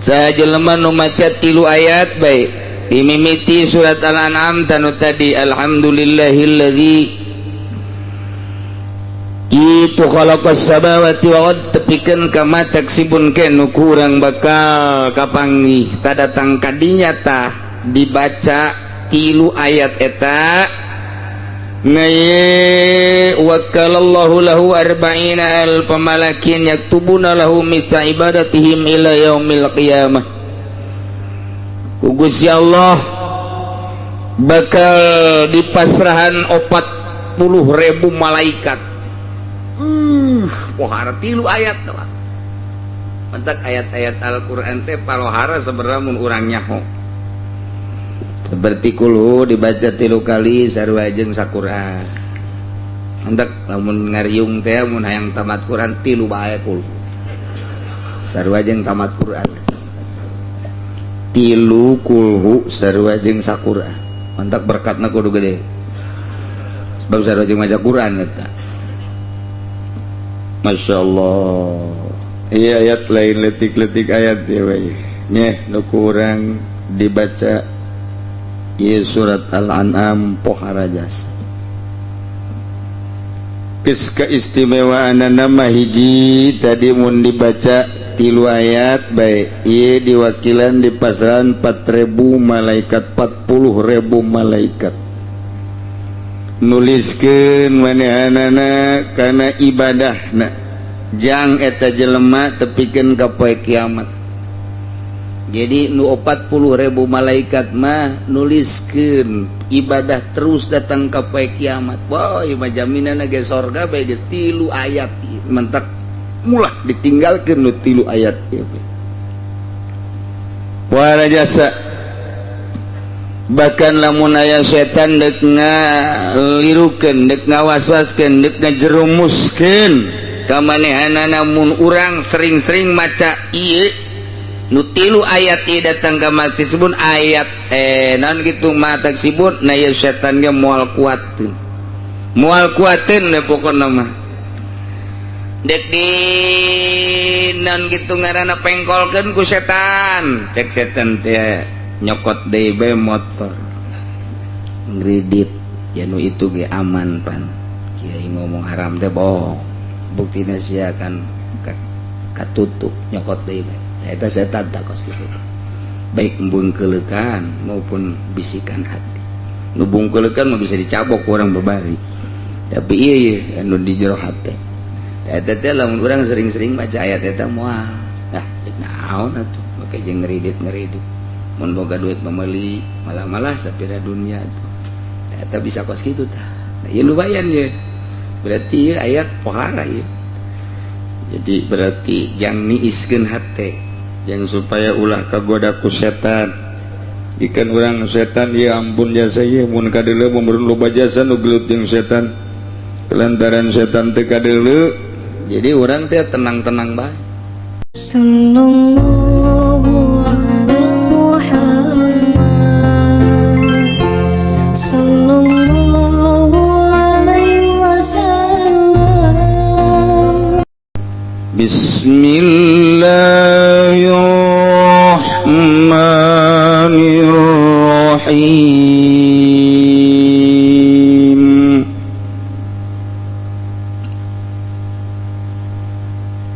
Saha jelema nu maca tilu ayat bae dimimiti surat Al-An'am tanu tadi, alhamdulillahilladzi itu khalaqas samawati wal ard, tepikeun ka ma taksibun ke nu kurang bakal kapanggih tadatang kadinya. Tah, dibaca tilu ayat eta ngaye wakalallahu lahu arba'ina alfa malakin yaktubuna lahu mithla ibadatihim ila yaumil qiyamah. Ku Gusti Allah bakal dipasrahan 40.000 malaikat. Pohara tilu ayat doang. Mentak ayat-ayat Al-Quran teh palohara sebenarnya mun urang nyaho. Seperti kulhu dibaca tilu kali sarua jeung saquran. Mentak lamun ngariung teh, mun hayang tamat Quran, tilu bae kulhu. Sarua jeung tamat Quran. Tilu kulhu sarua jeung saquran. Mentak berkatna kudu gede. Sebab sarua jeung maca Quran eta. Masya Allah. Iya, ayat lain letik-letik ayat ya we. Nyeh nu kurang dibaca ieu surat Al-An'am pohara jasa. Geus keistimewaan nama hiji tadi, mun dibaca tilu ayat bae ieu diwakilan di pasaran 4000 malaikat, 40.000 malaikat nuliskeun manehanana kana ibadahna jang eta jelema tepikeun ka poe kiamat. Jadi nu 40.000 malaikat mah nuliskeun ibadah terus datang ka poe kiamat. Wah, ieu mah jaminan ge sorga bae geus tilu ayat. Mentak mulah ditinggalkeun nu tilu ayat ieu. Wah, jasa. Bahkan lamun aya setan dek ngalirukeun, dek ngawaswaskeun, dek ngajerumuskeun ka manehanana, mun urang sering-sering maca ieu nu tilu ayat ieu datang ka mati sebun ayat naon gitu ma taksibun. Nah, ieu setan ge moal kuateun, moal kuateun we. Pokona mah dek di naon gitu ngaranna pengkolkeun ku setan, cek setan teh nyokot deui bae motor ngridit ya, nu itu ge aman. Pan kiai ngomong haram teh bohong, buktina sia kan katutup nyokot deui bae. Eta setan tak kos kitu, baik bungkeulekan maupun bisikan hati. Nu bungkeulekan mah bisa dicabok ku urang babari, tapi iya iya anu di jero hate eta teh lamun urang sering-sering baca ayat eta moal ah naon atuh make jeung ngeridit ngeridit. Mun boga duit memeuli malah-malah sapira dunia tuh eta bisa kos kitu. Tah, nah, ieu lumayan ye, berarti ieu ayat pohara ieu. Jadi berarti jang niiskeun hate, jangan supaya ulah kagoda ku setan. Ikan orang setan ya ampun jasa ieu mun kadeuleu mun loba jasa nu gelut jeung setan, kelantaran setan teu kadeuleu, jadi orang teh tenang-tenang bae. Sallallahu ala Muhammad. Sallallahu alaihi wasallam. Bismillahirrahmanirrahim.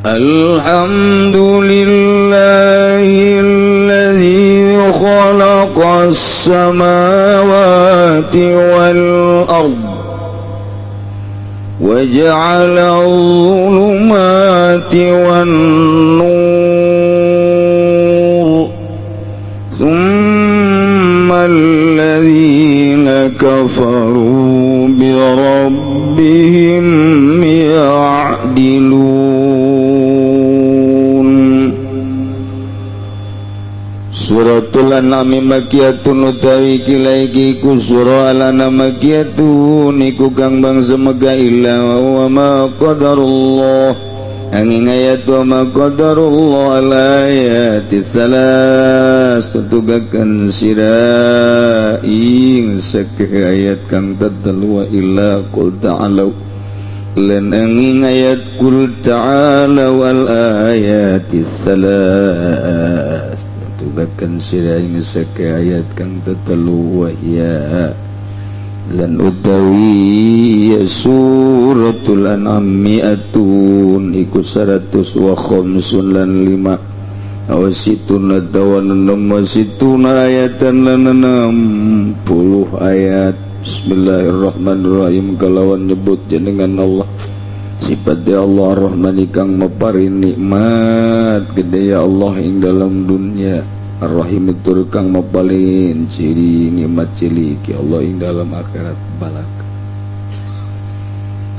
Alhamdulillahilladzi khalaqas samawati wal ard وجعل الظلمات والنور ثم الذين كفروا بربهم يعدلون. Suratul An'am makiyatun, utawi kilaiki ku surah Al-An'am makiyatun iku kang bangsa Mekah. Illa wa ma qadarullah, angin ayat wa ma qadarullah ayati salas tutugakan sira ing sakeh ayat kang tetelu. Wa illa qul ta'alu lan angin ayat qul ta'ala wal ayati salas. nembakan sira ing sake ayat kang tetelu wa hiya lan utawi ya suratul an'am mi'atun iku 100 wa khamsun lan 5 aw situn atawa 66 ayatan lan 60 ayat. Bismillahirrahmanirrahim kalawan nyebut jenengan Allah sifat ya Allah Ar-Rahman kang maparin nikmat gede ya Allah ing dalam dunia, Ar-Rahim tur kang mapalin ciri nikmat cilik ya Allah ing dalam akhirat balak.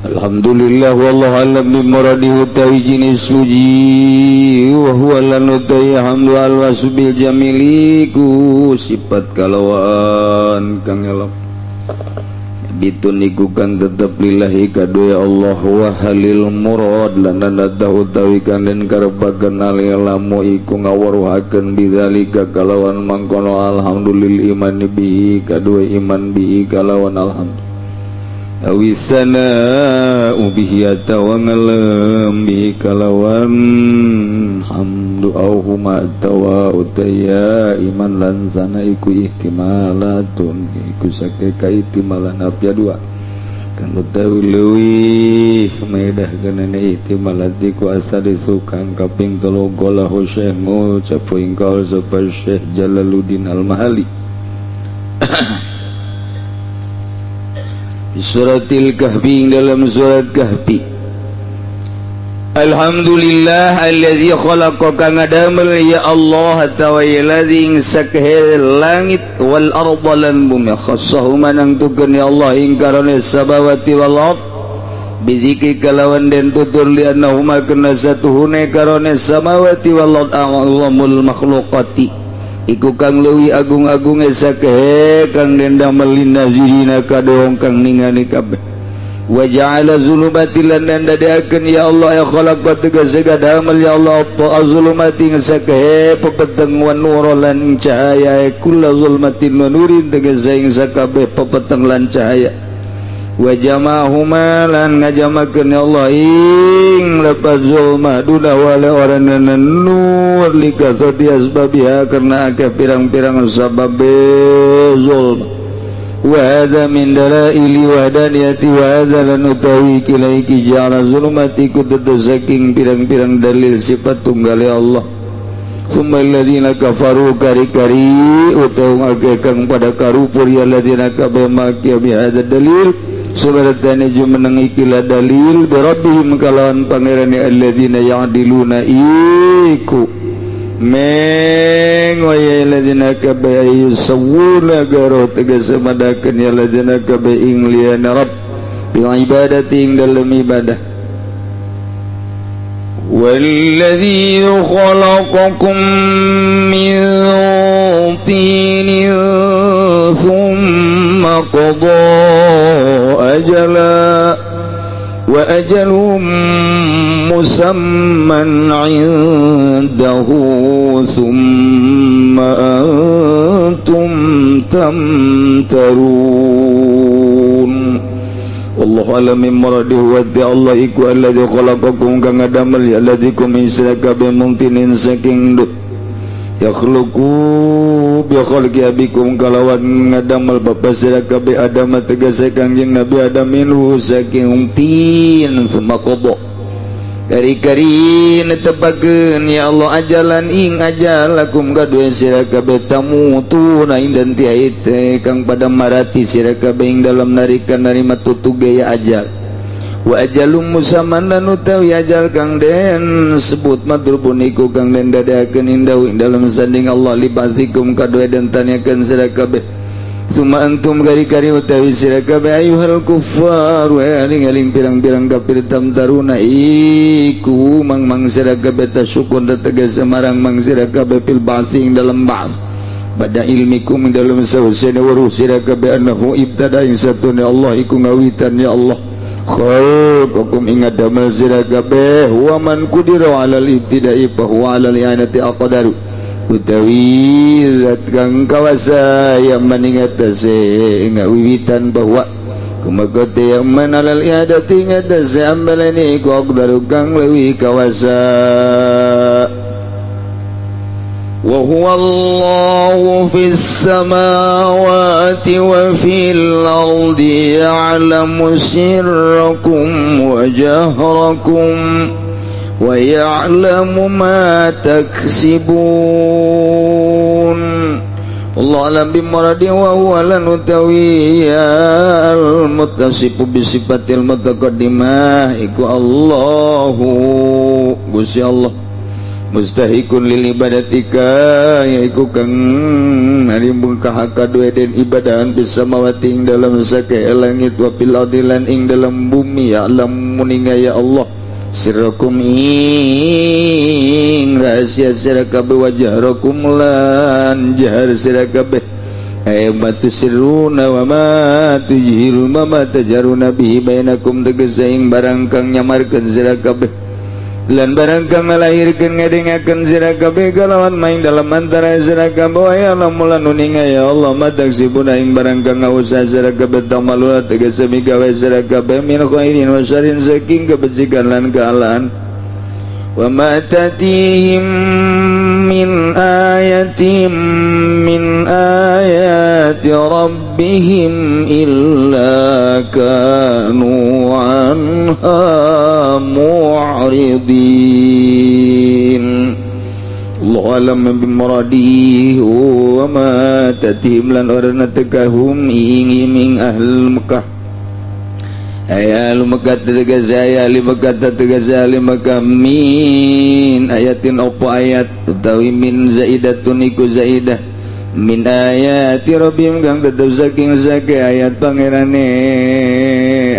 Alhamdulillah wallahu alam bi muradihi utawi jenis puji wa huwa lan utawi hamdu al-wasbil jamili ku sifat kalawan kang elok bitun iku kang tetep lillahi kadue Allah wa halil murad lan nada utawi kang den karepaken alamu iku ngaweruhaken bidzalika kalawan mangkono alhamdulillah iman bihi kadue iman bihi kalawan alhamdulillah awisana bihi atawa ngelem bihi kalawan hamdu au huma atawa utaya iman lan sana iku ihtimalatun iku sake kaihtimalan apya dua kang utawi leuwih maedah kenene ihtimalat iku asalisu kang kaping telu golahu Syekh ngucap ing kaul sapa Syekh Jalaluddin Al-Mahali. Suratil Kahfi dalam surat Kahfi. Alhamdulillah allazi khalaqa kang ngadamel ya Allah tawa allazi ing sakehe langit wal arda lan bumi khassahu manangtukeun ya Allah ing karone samawati wal ard bizikri kalawan den tutur li annahuma kana satuhune karone samawati wal ard a'zamul makhluqati iku kang leuwih agung-agunge sakehe kang den damel linazirina kadohong kang ningali kabeh wa ja'ala zulumati lan den dadiakeun ya Allah ya khalaqa tegese damel ya Allah apa zulumati sakehe pepeteng wa nur lan cahaya kullu zulmatin wa nurin tegese ing sakabeh pepeteng lan cahaya wa jama'ahuma lan ngajamakeun ya Allah ing lepas zulma duna wala oranana nur likasati asbabiha karena akeh pirang-pirang sababe zulma wa hadza min dalaili wahdaniyati wa hadza lan utawi kilaiki ja'ala zulumati kudu saking pirang-pirang dalil sifat tunggal ya Allah. Summa alladziina kafaru kari-kari utawa akeh kang pada karupur ya alladziina kabeh makia bi hadza dalil sebaratane jumeneng ikilah dalil birabbihim kalawan pangerane alladzina ya'diluna iku meng wa ya alladzina kabeh yusawuna garo tegese madakeun ya alladzina kabeh ing liyane rabb bil ibadati ing dalem ibadah. Walladzi khalaqakum min tinin thumma qada ajala wa ajalun musamman 'indahu thumma antum tamtarun. Wallahu a'lam bi muradihi wa Allah iku alladzi khalaqakum kang ngadamel ya alladzi kum israka bi mumtinin saking yakhluqu bi khalqi abikum kalawan ngadamel bapa sira kabeh Adam tegese Kangjeng Nabi Adam minhu saking tin summa qada kari-kari netepakeun ya Allah ajalan ing ajal lakum kadue sira kabeh tamutuna ing dan tiaite kang pada marati sira kabeh ing dalam narikan narima tutuge ya ajal wa ajalum musamman lan utawi ajal kang den sebut madrubun iku kang den dadakeun indahu ing dalam sanding Allah libazikum kadue den tanyakeun sira kabeh summa antum kari-kari utawi sira kabeh ayuhal kuffar wa aling-aling pirang-pirang kafir tamtaruna iku mang-mang sira kabeh tasyukun tegas marang mang sira kabeh fil ba'si ing dalam ba'ts bada ilmikum ing dalam sawsana waruh sira kabeh annahu ibtada ing satune Allah iku ngawitan ya Allah khalaqakum ing damel sira kabeh wa man qudira alal ibtida'i fa huwa alal i'anati aqdaru utawi zat kang kawasa yang maningatase ing wiwitan bahwa kumakote yang man alal i'adati ngatase ambalani iku aqdaru kang leuwih kawasa. Wa huwa Allahu fis samawati wa fil ardi ya'lamu sirrakum wa jahrakum wa ya'lamu ma taksibun. Allah alam bimuradi wa huwa lanutawiya al-muttasifu bisifatil mutaqaddimah iku Allahu Gusti Allah mustahikun lil ibadatika yaiku kang narimbung kahakadue den ibadahan bisa mawati ing dalam sake langit wa fil ardi lan ing dalam bumi ya alam muninga ya Allah sirrakum ing rahasia sira kabeh wa jahrakum lan jahar sira kabeh ay ma tusirruna wa ma tujhiruna ma tajaruna bihi bainakum tegese ing barang kang nyamarkeun sira kabeh lan barang kang ngalahirkeun ngadengakeun sira kabeh kalawan maing dalam antara sira kabeh wa ya lamulan uninga ya Allah ma taksibuna ing barang kang ngausaha sira kabeh tamaluna tegese migawe sira kabeh min khairin wa syarrin saking kebajikan lan kealaan wa ma tatihim min ayatin min ayati rabbihim illa kanu anha mu'ridin. Allah alam bimuradihi wa ma tatihim lan orana tekahum ing ahl Mekah ay ahli Mekah tegas ay ahli Mekah tegas ahli Mekah min ayatin opo ayat utawi min zaidatun iku zaidah min ayati rabbihim kang tetep saking sake ayat pangerane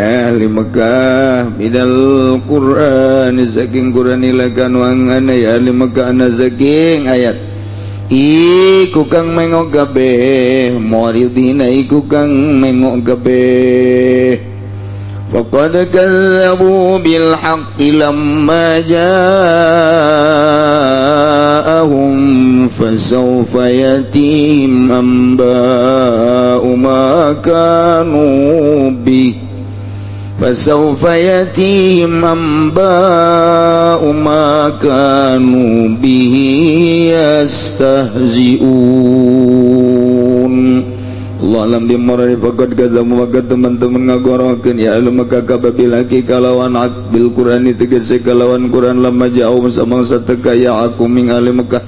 ahli Mekah bidal Qur'an saking Qur'an ilakan wangane ya ahli Mekah ana saking ayat iku kang mengok kabeh muridina iku kang mengok kabeh. Faqad kazzabu bil haqqi lamma ja'ahum fasawfa yatihim anba'u ma kanu bih fasawfa yatihim anba'u ma kanu bihi yastahzi'un. Allah alam dimurari faqad kadzabu maka teman-teman ngagorokeun ya alu maka kababilaki kalawan bil Qur'ani tegese kalawan Qur'an lama jauh samangsa teka ya aku ming ahli Mekah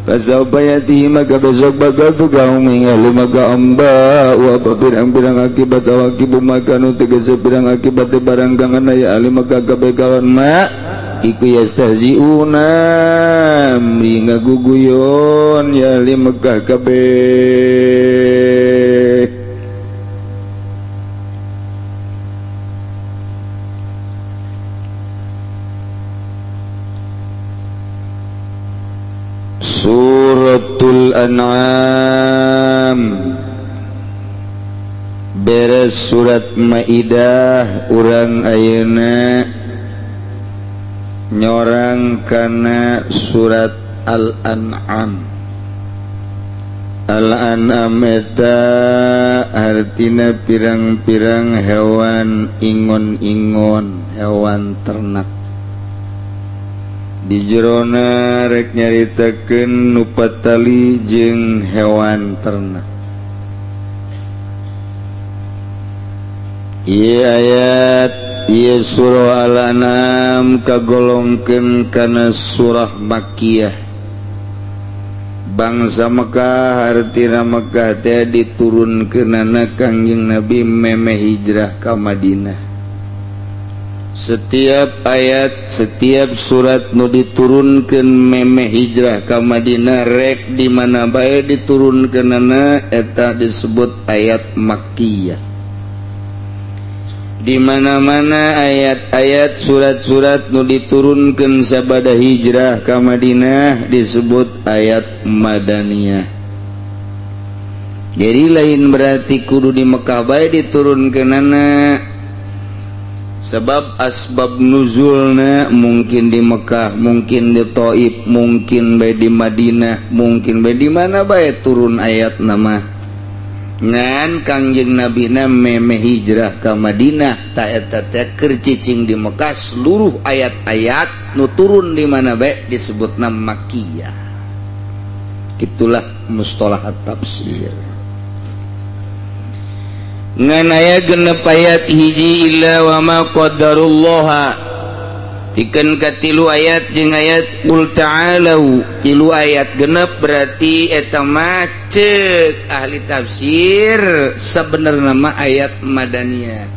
fasawfa yatihi maka besok bakal tugaung ming ahli Mekah amba wa pirang-pirang akibat awakibu makanu tegese pirang akibat barang kang ana ya ahli Mekah kabeh kawan ma iku yastahziuna mri ngaguguyon ya ahli Mekah kabeh. Suratul An'am beres surat Maidah urang ayeuna nyorang kana surat Al-An'am. Al-An'am eta artina pirang-pirang hewan ingon-ingon, hewan ternak. Di jerona rek nyaritakeun nu patali jeung hewan ternak. Ieu ayat ieu surah Al-An'am kagolongkeun kana surah Makkiyah. Bangsa Mekah artina Mekah teh diturunkeunana Kangjeng Nabi memeh hijrah ka Madinah. Setiap ayat, setiap surat nu diturunkeun memeh hijrah ka Madinah rek di mana bae diturunkeunana eta disebut ayat Makkiyah. Di mana-mana ayat-ayat surat-surat nu diturunkeun sabada hijrah ka Madinah disebut ayat Madaniyah. Jadi lain berarti kudu di Mekah bae diturunkeunana. Sebab asbab nuzulna mungkin di Mekah, mungkin di Taif, mungkin bae di Madinah, mungkin bae di mana bae turun ayat nama. Ngan Kangjeng Nabina memeh hijrah ka Madinah ta eta teh keur cicing di Mekah seluruh ayat-ayat nu turun di mana bae disebutna Makkiyah. Itulah mustalahat tafsir. Ngan aya genep ayat hiji illa wa ma qaddarullaha. Pikeun ka tilu ayat jeung ayat qul ta'alu, tilu ayat genep berarti eta mah ceuk ahli tafsir sabenerna mah ayat madaniyah.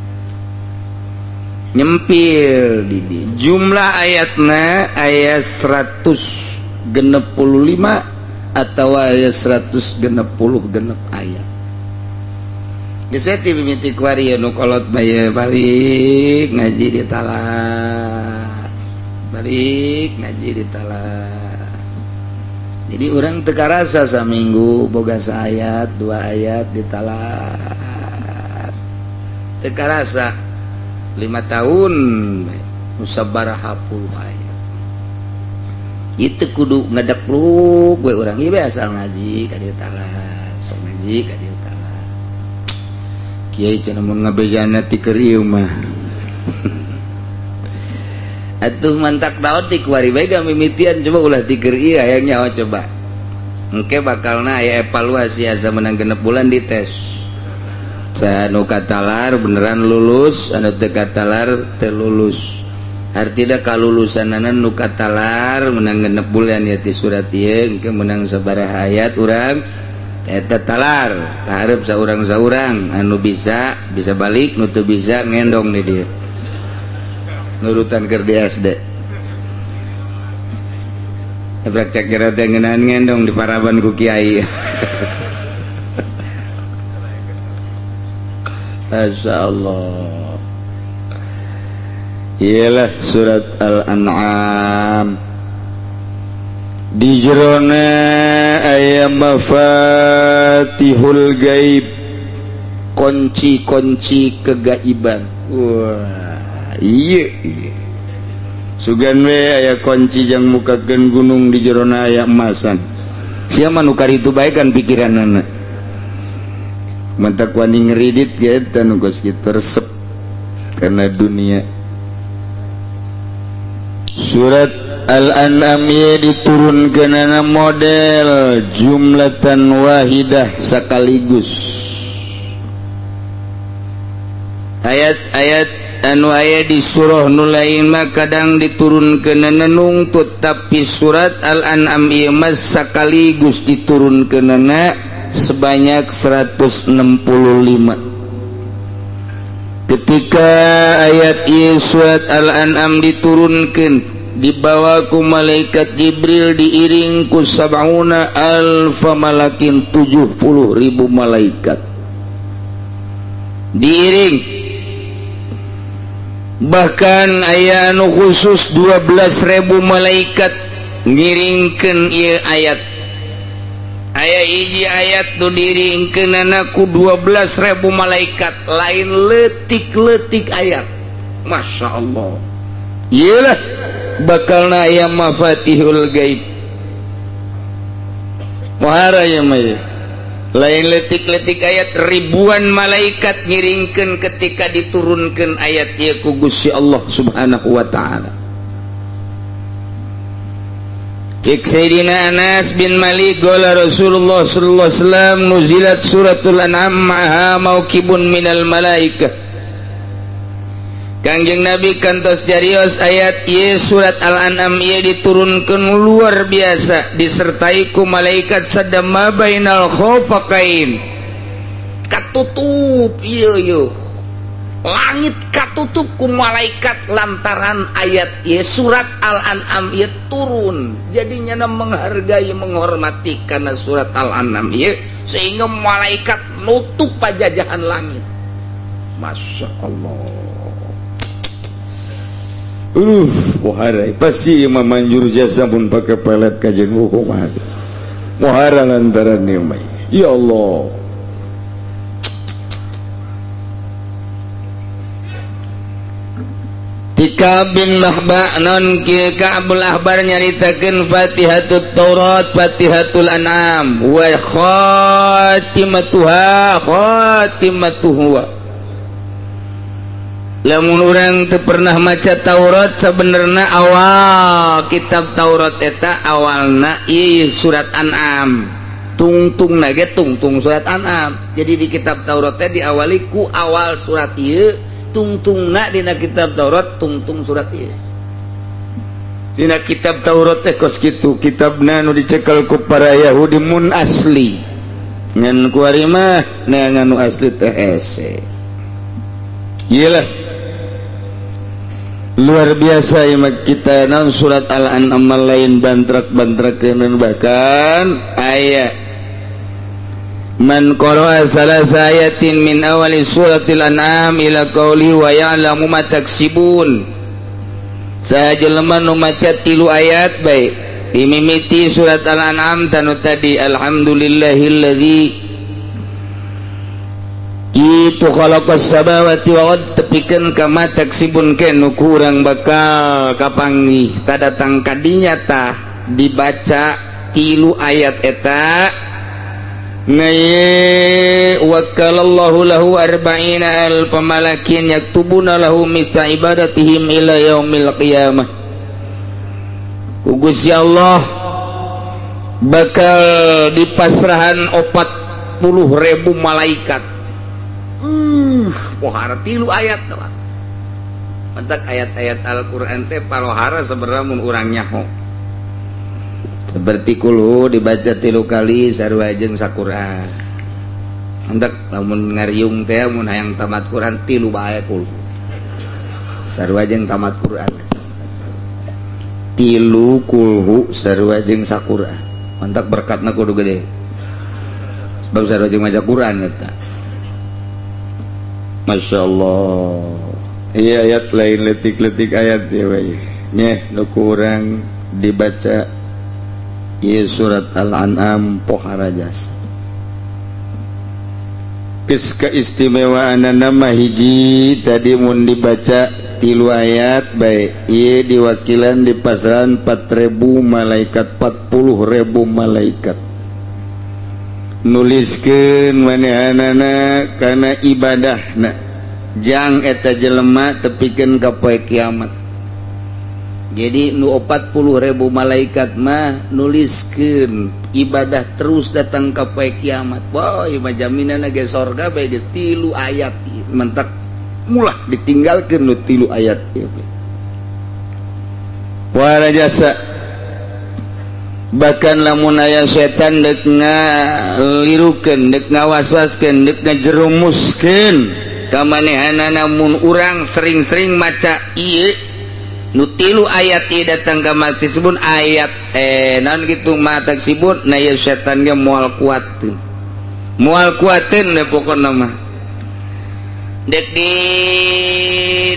Nyempil di jumlah ayatna ayat 165 atau ayat 166 ayat. Geus we ti mimiti kuari nu kolot bae balik ngaji di talar. Balik ngaji di talar. Jadi urang teu karasa saminggu boga saayat, dua ayat di talar. Teu karasa 5 tahun musabaraha puluh ayat. Itu kudu ngedekluk gue orang ieu asal ngaji ka dieu talar, sok ngaji ka dieu talar. Kiai cenah mun ngabejana ti keur ieu mah. Atuh mantak daun ti kuari bae mimitian coba ulah ti keur ieu hayang nyaho coba. Engke bakalna aya evaluasi asa menang 6 bulan dites. Anu katalar beneran lulus, anu teu katalar teu lulus. Artinya kalulusanana nu katalar menang 6 bulan ya ti surat ieu engke menang sabaraha ayat urang eta talar kaharep saurang-saurang anu bisa bisa balik nu teu bisa ngendong di dieu nurutan keur di SD. Efek cek jero teh ngeunaan ngendong di paraban ku kiai. Masya Allah. Iyalah surat Al-An'am. Di jerona aya mafatihul gaib, kunci-kunci kegaiban. Wah, iya iya. Sugan we aya kunci jang mukakeun gunung di jerona aya emasan. Sia mah nu karitu bae kan pikiranana. Mantak wani ngeridit ge eta nu geus kitu resep kana dunia. Surat Al-An'am ieu diturunkeunana model jumlatan wahidah sekaligus. Ayat-ayat anu aya di surah nu lain mah kadang diturunkeunana nungtut, tapi surat Al-An'am ieu mah sekaligus diturunkeunana sebanyak 165. Ketika ayat ieu surat Al-An'am diturunkeun dibawa ku malaikat Jibril diiring ku sab'una alfa malakin, 70.000 malaikat diiring. Bahkan aya anu khusus 12.000 malaikat ngiringkeun ieu ayat. Aya hiji ayat nu diiringkeunana ku 12.000 malaikat, lain leutik-leutik ayat. Masya Allah. Iyalah bakalna aya mafatihul gaib. Muhara ya mah. Lain letik-letik ayat, ribuan malaikat ngiringkeun ketika diturunkeun ayat ieu ku Gusti Allah Subhanahu wa taala. Cik Sayyidina Anas bin Malik qala Rasulullah sallallahu alaihi wasallam nuzilat suratul an'am ma'aha maukibun minal malaikah. Kangjeng Nabi kantos jarios ayat ieu surat Al-An'am ieu diturunkeun luar biasa disertai ku malaikat sadama bainal khafaqain. Katutup ieu ieu. Langit katutup ku malaikat lantaran ayat ieu surat Al-An'am ieu turun. Jadi nyana menghargai menghormati karena surat Al-An'am ieu sehingga malaikat nutup pajajahan langit. Masya Allah. Muhara pasti imam manjur jasa pun pakai pelet kajian hukuman. Muhara lantaran ni, ya Allah. Tika bin Mahba non ki Ka'bul Ahbar nyaritakeun Fatihatut Taurat, Fatihatul An'am wa khatimatuha khatimatuhu. Lamun urang teu pernah maca Taurat, sebenarnya awal kitab Taurat eta awalna ieu surat An'am, tungtung ge tungtung surat An'am. Jadi di kitab Taurat teh diawali ku awal surat ieu, tungtungna dina kitab Taurat tungtung surat ieu. Dina kitab Taurat teh kos kitu kitabna nu dicekel ku para Yahudi mun asli. Ngan kuari mah neangan nu asli teh hese. Ieu lah luar biasa ya kita naon surat Al-An'am lain bantrak-bantrakeun. Bahkan aya man qara'a salasa ayatin min awali suratil An'am ila qouli wa ya'lamu ma taksibun. Saha jelema nu maca tilu ayat bae dimimiti surat Al-An'am tanu tadi alhamdulillahilladzi itu khalaqas samawati wal ard tepikeun ka ma taksibun ke nu kurang bakal kapanggih tadatang kadinya. Tah, dibaca tilu ayat eta ngaye wakalallahu lahu arba'ina alfa malakin yaktubuna lahu mithla ibadatihim ila yaumil qiyamah. Ku Gusti Allah bakal dipasrahan 40.000 malaikat. Pohara tilu ayat doang. Mentak ayat-ayat Al-Quran teh palohara sebenarnya mun urang nyaho. Seperti kulhu dibaca tilu kali sarua jeung saquran. Mentak lamun ngariung teh mun hayang tamat Quran tilu bae kulhu. Sarua jeung tamat Quran. Tilu kulhu sarua jeung saquran. Mentak berkatna kudu gede. Sebab sarua jeung maca Quran eta. Masya Allah. Iya, ayat lain letik-letik ayat ya bae. Nyeh nu kurang dibaca ieu surat Al-An'am pohara jasa. Geus keistimewaan nama hiji tadi mun dibaca tilu ayat bae ieu diwakilan di pasaran 4000 malaikat, 40.000 malaikat nuliskeun manehanana kana ibadahna jang eta jelema tepikeun ka poe kiamat. Jadi nu 40.000 malaikat mah nuliskeun ibadah terus datang ka poe kiamat. Wah, ieu mah jaminan ge sorga bae geus tilu ayat ieu. Mentak mulah ditinggalkeun nu tilu ayat ieu. Wah, jasa. Bahkan lamun aya setan dek ngalirukeun, dek ngawaswaskeun, dek ngajerumuskeun ka manehanana, mun urang sering-sering maca ieu nu tilu ayat ieu datang ka mati sebun ayat naon kitu ma taksibun. Nah, ieu setan ge moal kuateun, moal kuateun deh pokona mah. Dek di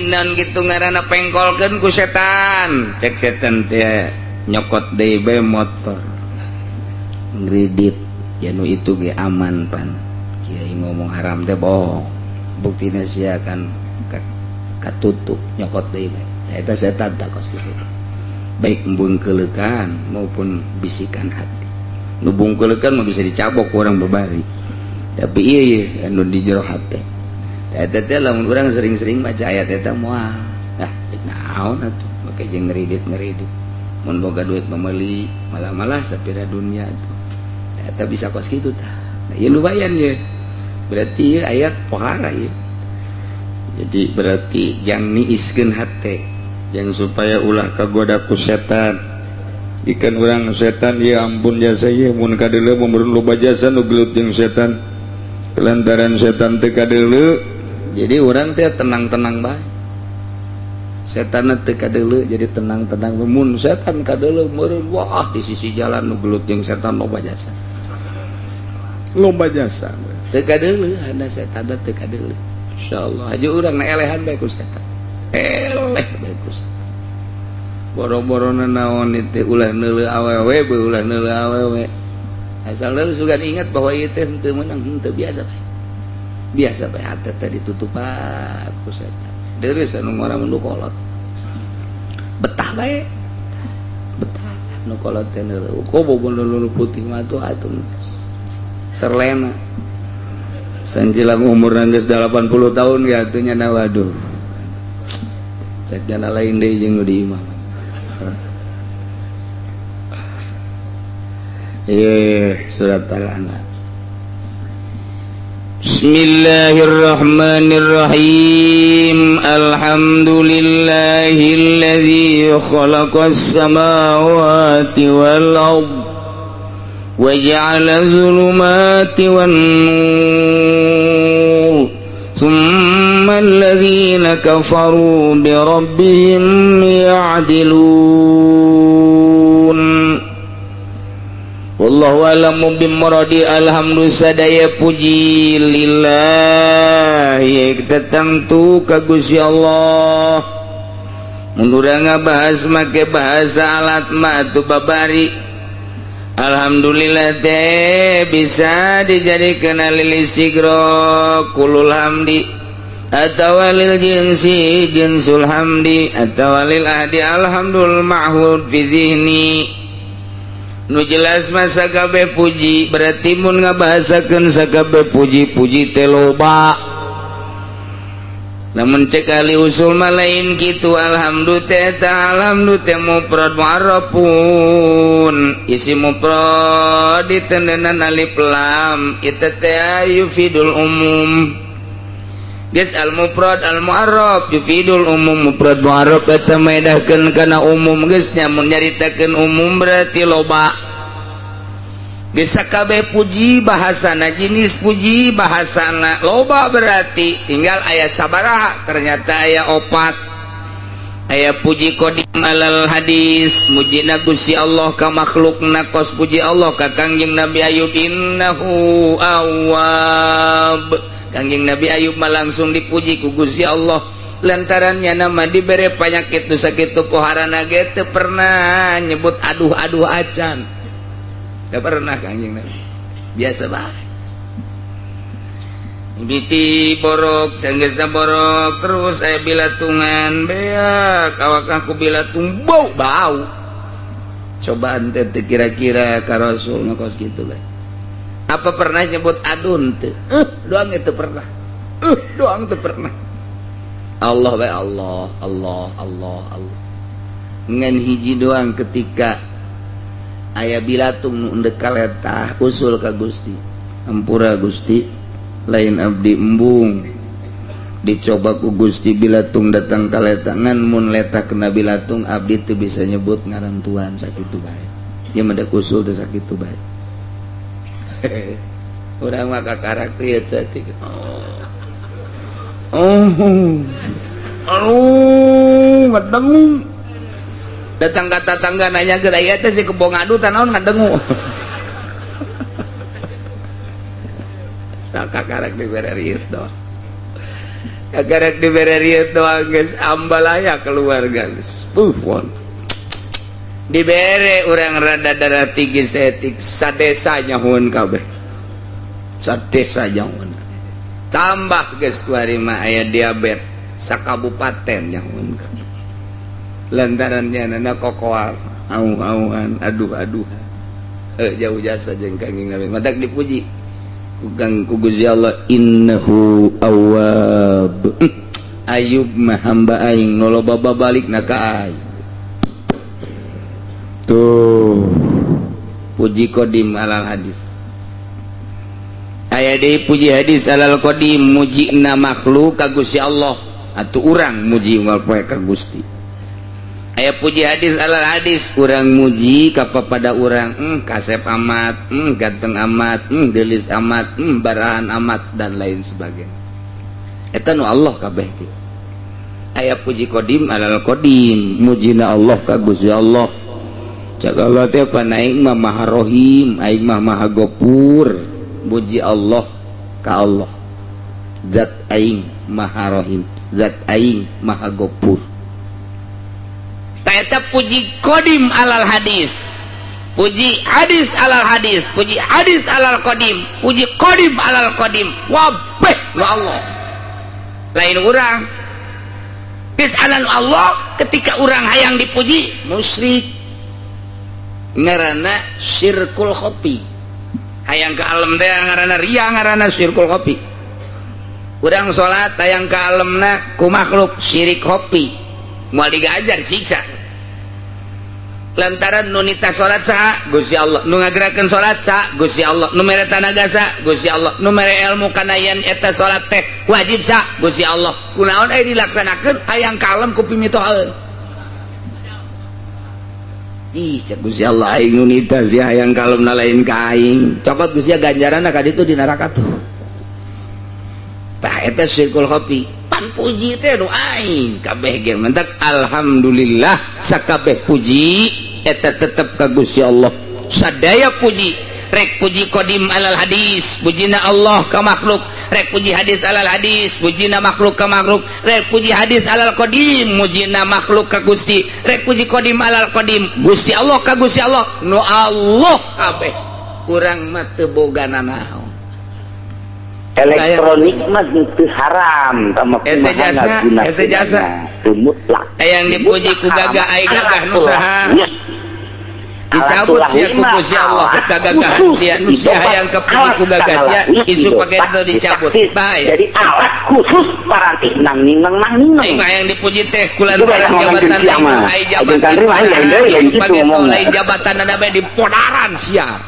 naon kitu ngaranna pengkolkeun ku setan, cek setan teh nyokot deui bae motor ngredit ya nu itu ge aman. Pan kiai ngomong haram teh bohong, buktina sia kan katutup nyokot deui bae. Eta setan tak kos kitu, baik bungkeleukan maupun bisikan hati. Nu bungkeleukan mah bisa dicabok ku urang babari, tapi iya iya anu di jero hate eta teh lamun urang sering-sering maca ayat eta moal ah naon atuh make jeung ngeridit ngeridit mun boga duit memeuli malah-malah sapira dunia tuh eta bisa kos kitu tah. Nah, ieu lumayan ye, berarti ieu ayat pohara ieu. Jadi berarti jang niiskeun hate, jang supaya ulah kagoda ku setan. Ikan urang setan ya ampun jasa ieu mun kadeuleu mun loba jasa nu gelut jeung setan kelantaran setan teu kadeuleu. Jadi urang teh tenang-tenang bae, setan teu kadeuleu jadi tenang-tenang. Mun setan kadeuleu meureun wah di sisi jalan nu gelut jeung setan loba jasa, loba jasa teu kadeuleu hana setan teu kadeuleu. Insyaallah aja urang na elehan bae ku setan, eleh bae ku setan. Boro-boro naon itu ulah neuleu awewe bae, ulah neuleu awewe asal leuleuh sugan ingat bahwa ieu teh henteu meunang henteu, biasa bae, biasa bae hate teh ditutupan ku setan. Deureuh anu ngora mun kolot betah bae, betah nu kolot teh neuleuh kobo nu putih mah tuh atuh terlena. Sangkilang umur geus 80 tahun ya atuh nya, waduh. Cek jana lain deui jeung nu di imah. Surat Al-An'am. Bismillahirrahmanirrahim. Alhamdulillahilladzi khalaqas samawati wal ard wa ja'ala dzulumati wan nur thumma alladzina kafaru bi rabbihim ya'dilun. Wallahu a'lamu bimuradi. Alhamdulillah sadaya puji lillahi tetangtu ka Gusti Allah. Mun urang ngabahas make bahasa alat mah atuh babari. Alhamdulillah teh bisa dijadikeun lil sigro kulul hamdi atawa lil jinsi jinsul hamdi atawa lil ahdi alhamdul ma'hud fi zihni. Nu jelas masa kabeh puji berarti mun ngabahasakeun sakabeh puji-puji teh loba. Lamun cek ahli usul mah lain kitu. Alhamdulillah teh eta alhamdulillah teh mufrad mu'arrafun isi mufrad ditendenan alif lam eta teh yufidul umum. Geus al mufrad al mu'arraf yufidul umum. Mufrad mu'arraf eta maedahkeun kana umum geus nya mun nyaritakeun umum berarti loba. Geus sakabeh puji bahasana jenis puji bahasana loba berarti tinggal aya sabaraha ternyata aya opat. Aya puji qadim alal hadis mujina Gusti Allah ka makhlukna kos puji Allah ka Kangjeng Nabi Ayub innahu awwab. Kangjeng Nabi Ayub mah langsung dipuji ku Gusti Allah lantarannya nama dibere panyakit nu sakitu poharana ge teu pernah nyebut aduh-aduh acan. Teu pernah Kangjeng Nabi. Biasa bae. Biti borok, sanggeusna borok terus aya bilatungan beak awak aku bilatung bau bau. Cobaan teh kira-kira ka Rasul kos kitu bae. Apa pernah nyebut adun teu? Doang itu pernah. Doang teu pernah. Allah bae Allah, Allah, Allah, Allah. Ngan hiji doang ketika aya bilatung nu endek kaletah usul ka Gusti. Ampura Gusti, lain abdi embung. Dicoba ku Gusti bilatung datang kaletah ngan mun letah kena bilatung abdi teu bisa nyebut ngaran Tuhan sakitu bae. Ieu mah da usul teh sakitu bae. Urang mah kakarak lieu saeutik. Oh. Aduh, ngadengu. Datang ka tatangga nanya ke aya teh si kebo ngadu tah naon ngadengu. Tak kakarak dibere rieu doang. Kakarak dibere rieu doang geus ambalaya keluarga geus. Buh. Dibere urang rada darah tinggi setik sadesa nyahueun kabeh. Sadesa nyahueun. Tambah geus kuari mah aya diabet sakabupaten nyahueun kabeh. Lantarannya nana kokoal au-auan aduh-aduh. Jauh jasa jeung Kangjeng Nabi. Matak dipuji ku Kang ku Gusti Allah innahu awwab. Ayub mah hamba aing nu loba babalikna ka aing. Tuh puji qadim alal hadis. Aya deui puji hadis alal qadim mujina makhluk ka Gusti Allah atuh urang muji unggal poe ka Gusti. Aya puji hadis alal hadis urang muji ka papada urang kasep amat, ganteng amat, geulis amat, barahan amat dan lain sebagainya. Eta nu Allah kabeh kieu. Aya puji qadim alal qadim mujina Allah ka Gusti Allah. Cak Allah teh pan aing mah Maha Rohim, aing mah Maha Gopur. Muji Allah ka Allah. Zat aing Maha Rohim, zat aing Maha Gopur. Ta eta puji qadim alal hadis. Puji hadis alal hadis, puji hadis alal qadim, puji qadim alal qadim. Wabeh nu Allah. Lain urang. Geus anan Allah ketika urang hayang dipuji musyrik. Ngaranna syirkul khofi. Hayang ka alam teh ngaranna riya ngaranna syirkul khofi. Urang salat hayang ka alamna ku makhluk syirik khofi. Moal digajar, siksa lantaran nu nitah salat saha? Gusti Allah. Nu ngagerakeun salat saha? Gusti Allah. Nu mere tanaga saha? Gusti Allah. Nu mere ilmu kana yen eta salat teh wajib saha? Gusti Allah. Kunaon aya dilaksanakeun hayang kalem ku pimitohaeun? Ih, cek Gusti Allah, aing nu nitah sia hayang kalem na lain ka aing. Cokot Gusti ganjaranna ka ditu di neraka tuh. Tah, eta syirkul khafi. Pan puji teh nu aing kabeh ge mentak alhamdulillah, sakabeh puji eta tetep ka Gusti Allah. Sadaya puji, rek puji kodim alal hadis, pujina Allah ka makhluk, rek puji hadis alal hadis, pujina makhluk ka makhluk, rek puji hadis alal kodim, mujina makhluk ka Gusti, rek puji kodim alal kodim, Gusti Allah ka Gusti Allah, nu Allah kabeh. Urang mah teu boga nanaon. Elektronik mah teu haram tama. Ese jasa, ese jasa. Teu mutlak. Hayang dipuji ku gagah, ai gagah nu saha? Dicabut sia ku Gusti Allah kegagahan sia. Nu sia hayang kepuji ku gagah sia, isu pake itu dicabut, bahaya. Jadi alat khusus paranti nang ning nang nang ning. Aing mah hayang dipuji teh kulantaran jabatan aing, ai jabatan isu pake lain jabatan ada bae dipodaran sia.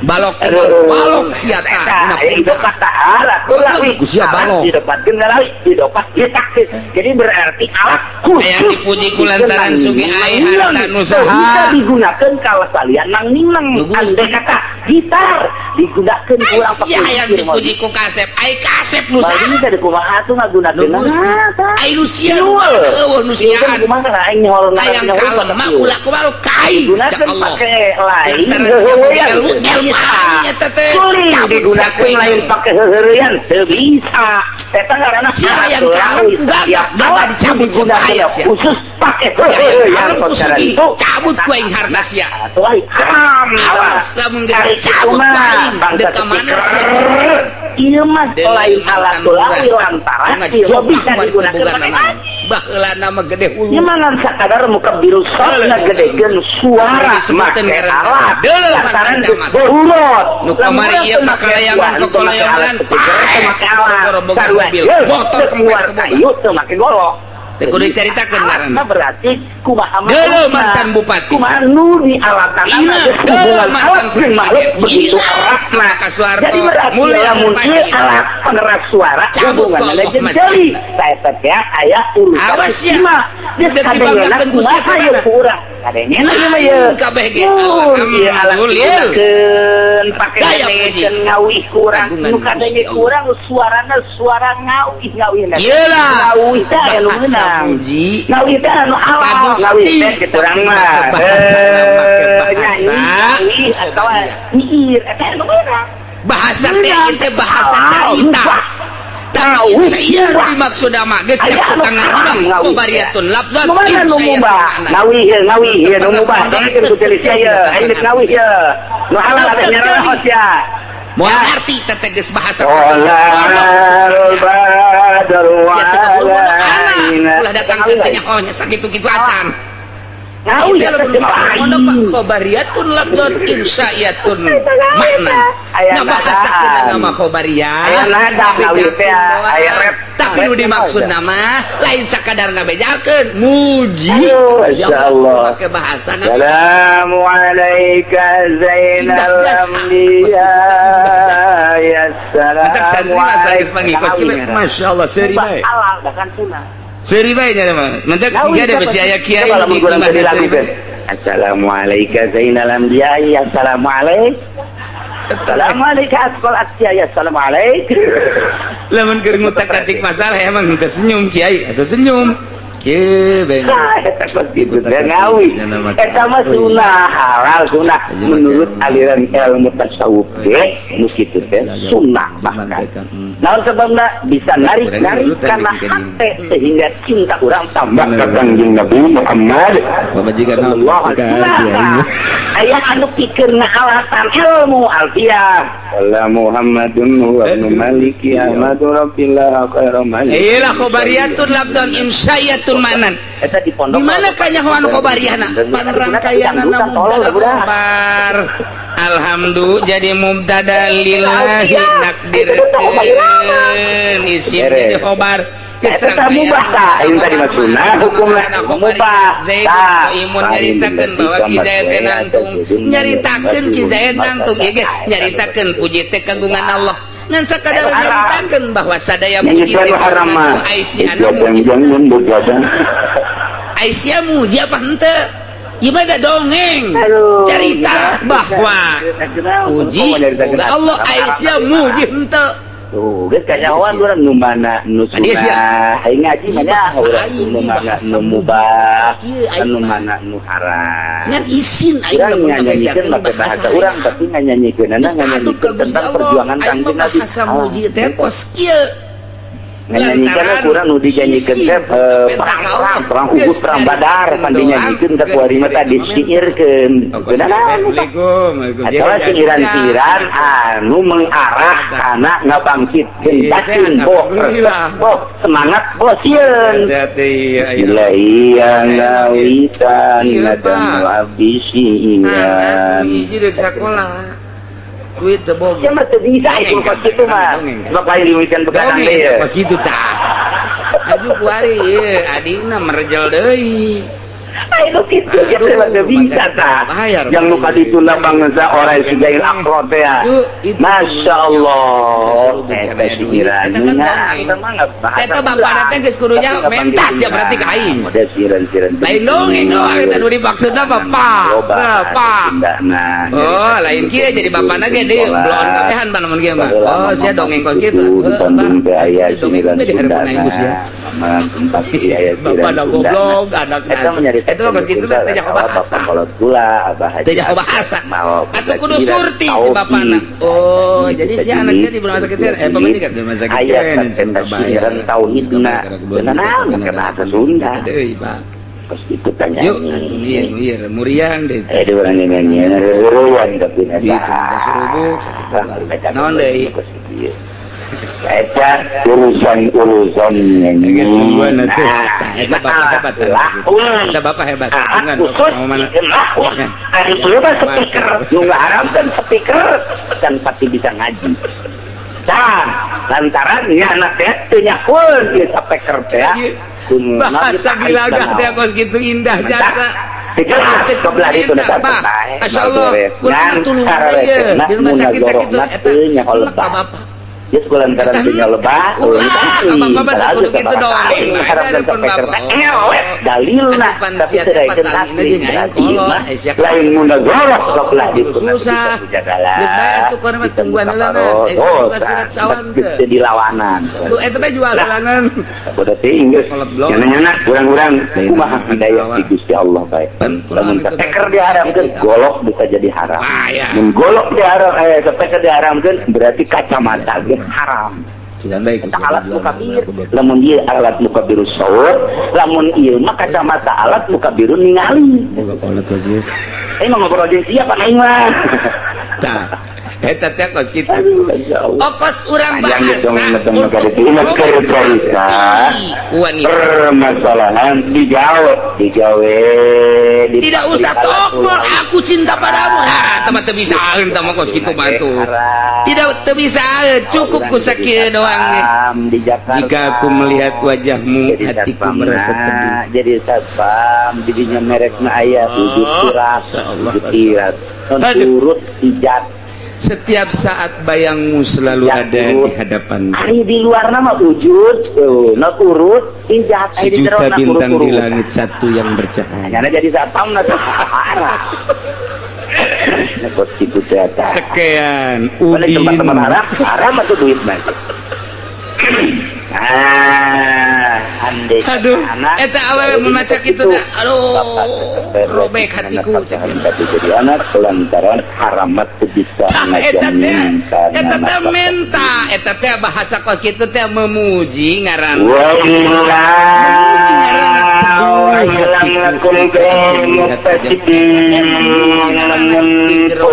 Balok balok sia tah. Idopat alat Gusti balok. Didapatkeun ngalawi idopat ditaksis. Jadi berarti alat khusus hayang dipuji kulantaran sugih, ai harta nu saha? Bisa digunakan kalau kalian nang ninang. Andai kata gitar digunakan kurang pakai hayang dipuji ku kasep, ai kasep nu saha? Bagi tadi kumaha tuh ngagunakeun? Ai nu sia eueuh nu siaan. Hayang kalem mah ulah kumaha kai digunakeun pake lain. Ilmu suling digunakan lain pakai heureuyan teu bisa. Eta ngaranna hayang kalem ku gagah, gagah dicabut digunakeun khusus pakai heureuyan. Itu cabut ku aing harta sia. Awas lamun geus dicabut ku aing deuk ka mana sia? Ieu mah lain alat tulawi lantaran ieu bisa digunakan pakai baheulana mah gede hulu. Ieu mah ngan sakadar mukabbirus shot ngagedekeun suara make alat lantaran geus nu kamari ieu kakalayangan kakalayangan make alat boga mobil motor kempes kayu teu make golok. Teu kudu dicaritakeun ngaranna. Berarti kumaha deuleu mantan bupati, kumaha nu di alatan deuleu mantan makhluk begitu eratna. Jadi berarti lamun ieu alat pengeras suara hubunganna jeung ceuli saeta teh aya urusan. Awas ya, geus kadengena kumaha ieu ku urang kadengena ieu mah ieu kabeh ge alhamdulillah pake dengekeun ngawih ku urang nu kadenge ku urang suarana suara ngawih ngawih ieu ngawih teh anu meunang puji ngawih teh anu halal ngawih teh kitu urang mah bahasa make bahasa ngawih atawa nyiir eta anu meunang bahasa teh ieu teh bahasa carita. Tapi saya dimaksud mah geus teh tukang ngaji mah khobariyatun lafzan. Kumaha nu mubah ngawih ngawih ieu nu mubah dengekeun ku ceuli sia ieu aing geus ngawih ieu nu halal ada nyarahos ya. Moal ngarti teh teh geus bahasa ulah datang teh nyaho nya sakitu-kitu acan. Ngawih Itu eta lamun pondok khobariyatun lafzan insya'iyatun makna. Ngabahasakeun nama khobariyah. Aya nada ngawih teh aya rep. Tapi nu dimaksud nama lain sakadar ngabejakeun muji. Insyaallah make bahasa Assalamu alayka zainal anbiya ya salam. Santri mah sanes mangikos masyaallah seuri bae. Halal bahkan sunah. Seuri bae nya mah. Mentak siga da besi aya kiai nu di seuri bae. Assalamualaikum zainal anbiya ya assalamualaikum. Assalamualaikum asqal asya ya assalamualaikum. Lamun keur ngutak-atik masalah emang henteu senyum kiai atau senyum. Kieu bae. Eta kos kitu teh ngawi. Eta mah sunah halal sunah menurut aliran ilmu tasawuf ge nu kitu teh sunah bahkan. Naon sebabna bisa narik-narik karena hate sehingga cinta urang tambah ka Kangjeng Nabi Muhammad sallallahu alaihi wasallam. Aya anu pikeun ngahalatan ilmu alfiah. Wala Muhammadun huwa ibnu Maliki Ahmadu Rabbillah khairu malik. Iyalah khobariyatun lafzan insya'iyatun manan. Eta di pondok. Di mana kanyahoan khobariyahna? Panrangkaianna mubtada khobar. Alhamdulillah jadi mubtada lillahi nakdirkeun isim jadi khobar. Eta mubah tah, ayeuna tadi mah sunnah hukumna mubah. Tah, imun nyaritakeun bahwa Ki Zaid teh nangtung, nyaritakeun Ki Zaid nangtung ieu ge nyaritakeun puji teh kagungan Allah. Ngan sakadar nyaritakeun bahwa sadaya puji teh haram mah. Aisyah muji. Aisyah muji apa henteu? Ieu mah da dongeng. Cerita bahwa puji Allah Aisyah muji henteu. Tuh, geus kanyahoan urang nu mana nu sunnah, aing ngaji mah nya urang nu mana nu mubah, nu mana nu haram. Ngan isin aing lamun nganyanyikeun make bahasa urang tapi nganyanyikeunana nganyanyikeun tentang perjuangan Kangjeng Nabi. Bahasa muji teh kos kieu. Nganyanyikeun kurang nu dinyanyikeun teh perang, perang Uhud, perang Badar, pan dinyanyikeun teh kuari mah tadi disiirkeun. Atawa siiran-siiran anu mengarah kana ngabangkitkeun batin boh, boh semangat boh sieun. Ilahi ngawitan ngadan abisian. Hiji deuk sakola. Duit teu boga. Sia mah teu bisa itu kos kitu mah. Sebab lain diwikeun begadang deui. Kos kitu tah. Aju kuari ieu adina merejel deui. Ayo kitu ge teu bisa tah. Yang nu kadituna bangsa orai sigail akrot teh. Masya Allah. Eta siiran. Eta bapana teh geus kudunya mentas ya berarti ka aing. Model siiran-siiran. Lain dongeng doang eta nu dimaksudna bapak. Bapak. Oh, lain kieu jadi bapana ge deui bloon kabehan pan mun kieu mah. Oh, sia dongeng kos kitu. Bandung teh aya siiran Sundana. Bapak da goblok anak. Eta mah kos kitu teh jago bahasa. Teh jago bahasa. Atuh kudu surti si bapana. Oh, jadi si anak sia di rumah sakit teh pamajikan di rumah sakit teh aya tauhidna. Naon make bahasa Sunda. Deui, Pak. Kos kitu teh nyanyi. Yuk, atuh ieu muriang deui. Eh, urang nyanyi ruang tapi eta. Surubuk sakitu. Naon deui? Eta urusan-urusan nyanyi. Eta bapak hebat. Eta bapak hebat. Khusus ari ieu mah speaker nu ngaharamkeun speaker kan pasti bisa ngaji. Tah, lantaran nya anak teh teu nyakeun ieu speaker teh. Bahasa gilagah teh kos kitu indah jasa. Kebelah itu Masyaallah, kudu tulungan ieu di rumah sakit sakitu eta bapak. Geus kulantaran teu nyolebah, bapak kudu kitu dong. Dalilna tapi teu daekeun asli. Lain munagorok kebelah ditu susah. Geus bae atuh kana mah tungguan heula mah. Boga surat sawan teh. Jadi lawanan. Lu eta teh jual lawanan. Bodoh teuing geus. Nyana-nyana urang-urang kumaha hidayah ti Gusti Allah bae. Lamun sapeker diharamkeun golok bisa jadi haram. Mun golok diharam sapeker diharamkeun berarti kacamata ge haram. Baik, alat mukabir. Lamun ieu alat mukabiru saur, lamun ieu mah kacamata alat mukabiru ningali. Boga kolot wazir. Mah ngobrol jeung siapa aing mah. Tah, eta teh kos kitu. Okos urang bahasa untuk wanita. Permasalahan digawe, digawe. Tidak usah tokmol, aku cinta padamu. Ah, tah teu bisaeun tah mah kos kitu mah tuh. Tidak teu bisaeun, cukup ku sakieu doang nih. Jika aku melihat wajahmu, hatiku merasa teduh. Jadi satpam, jadinya merekna aya wujud tiras, wujud tiras, turut ijat. Setiap saat bayangmu selalu ya, ada urut. Di hadapan. Ari di luar nama wujud, not urut, ijat. Sejuta bintang di langit satu yang bercahaya. Karena jadi satpam na parah. Sekian Udin. Teman-teman haram, haram atau duit nanti. Ah, andai. Aduh, eta awewe memaca kitu teh. Aduh, robek hatiku. Jadi anak lantaran haramat teu bisa ngajamin. Eta teh menta, eta teh bahasa kos kitu teh memuji ngaran. Memuji ngaran.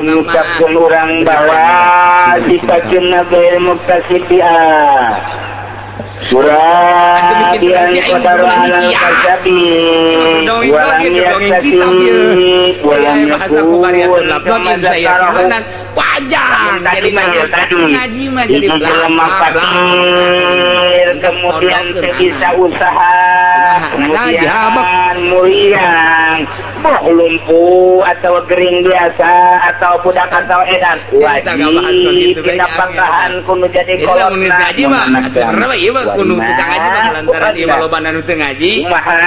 Mengucapkan orang bahwa sifatna gair muktasibia. Surabian qadaru alal kasabi walam yaktasib walam yakun kama zakarahu. Panjang Tadi jadi mah ya tadi ngaji mah jadi hiji jelema fakir kemudian teu bisa usaha, kemudian muriang boh lumpuh atau gering biasa atau budak atau edan, wajib dinafkahan kudu jadi Jadi lamun geus kolotna. Ngaji mah sebenarnya mah ieu mah kudu tukang ngaji mah lantaran ieu mah loba nu teu ngaji. Kumaha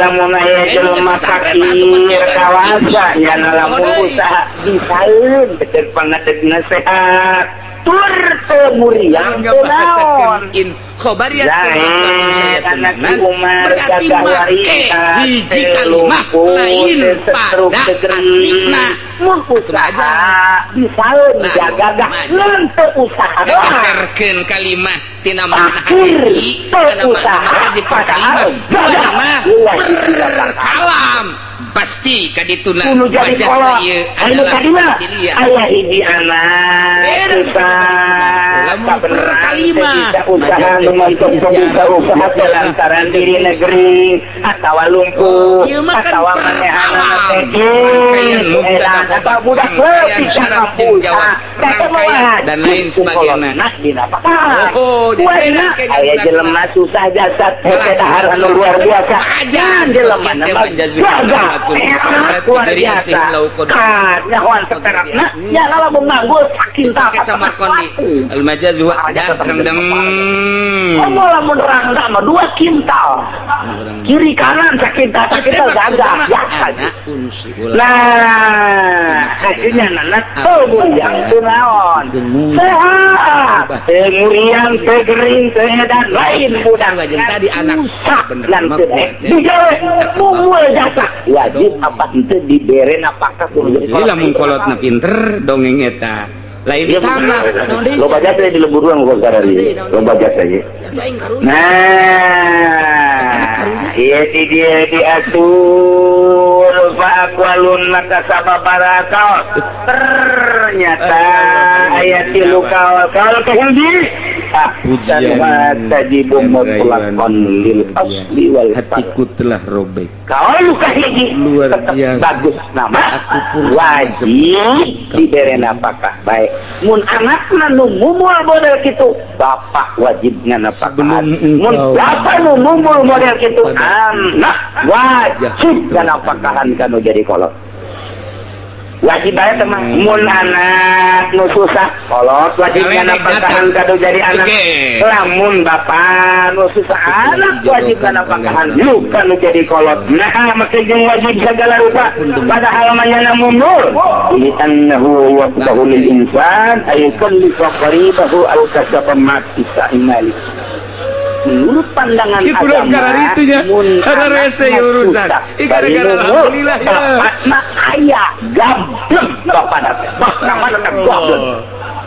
lamun aya jelema fakir kawasa nyana lamun usaha bisaeun bener pangadegna sehat tur teu muriang teu naon. In khobariyat Zaid anak Umar berarti gagah make warisan hiji teu kalimah lumpuh lain teu setruk pada teu gering aslina. Mun usaha bisaeun Nah, gagah maju. ngan teu usaha. Geserkeun kalimah tina makna Fakir hakiki teu kana makna usaha majazi padahal kalimah gagah mah wajib dinafkahan. berkalam pasti kadituna Kudu jadi majas kolot ieu anu adalah tadina tamthiliyah. Aya hiji anak Beda susah lamun kabeneran per teu kalimah bisa usaha majas nu teh mantep pasti teu bisa istiarah usaha istilah lantaran majas diri usaha. negeri atawa lumpuh Ieu mah kan atawa per manehanana kalam. teh Rangkaian mubtada edan khobar, atau budak rangkaian leutik syarat mampu jeung jawab, usaha teh mah rangkaian dan wajib lain ku sebagainya. kolotna dinafkahan. Oh, jadi beda Wajibna kayak aya budak jelema susah jasad Kalah hese dahar anu luar biasa Majas, kan jelema teh mah majaz gagah kalimatun enak luar dari biasa asli lau qad kan nyahoan seperakna ya lamun manggul sakinta Dipakai Samarkandi al majaz wa dah rendeng. Komo lamun rangda mah 2 kintal kiri kanan sakintal sakintal gagah biasa. Nah, hasilnya nana teu muriang teu naon, sehat teu muriang teu gering teu edan lain budak Sarua jeung tadi anak susah bener lan mah teu kuat, ya. digawe mumul jasa wajib apa henteu dibere napakah kudu jadi Jadi lamun kolotna pinter dongeng eta lain Iya, ditambah naon deui? Loba jasa di lembur urang kok karari. Loba jasa ye. Atuh aing karunya. Nah, iya di dia diatur fa aqwalun maka sababaraha kaul. Ternyata ayat tilu kaul kaul kahiji Pujian tajibu dan mutlaqan lil rayuan luar asli wal biasa. far. Hatiku telah robek. Kaul kahiji Luar tetap biasa. Bagus nama Aku pun sama wajib seperti dibere nafkah baik mun anakna nu mumul model kitu bapak wajib nganafkahan, Sebelum mun engkau bapak nu mumul model kitu pada anak wajib nganafkahan kanu jadi kolot wajib bae teh mah. Mun anak nu susah kolot wajib Gawe nganafkahan datang. Kanu jadi anak, Oke. lamun bapak nu susah Aku telah anak wajib dijodohkan nganafkahan oleh lu kanu jadi kolot. Nah, make jeung wajib segala rupa padahal mah nyana mundur li annahu yaqbahu lil insan ay yukallifa qaribahu aw kasaba ma mali menurut pandangan Ih, kudu agama gara itunya. Mun Karena rese anakna urusan. susah, Ih, gara-gara bari lumur, alhamdulillah, ya. bapakna aya gablek bapakna teh bahkan mana teh gablek.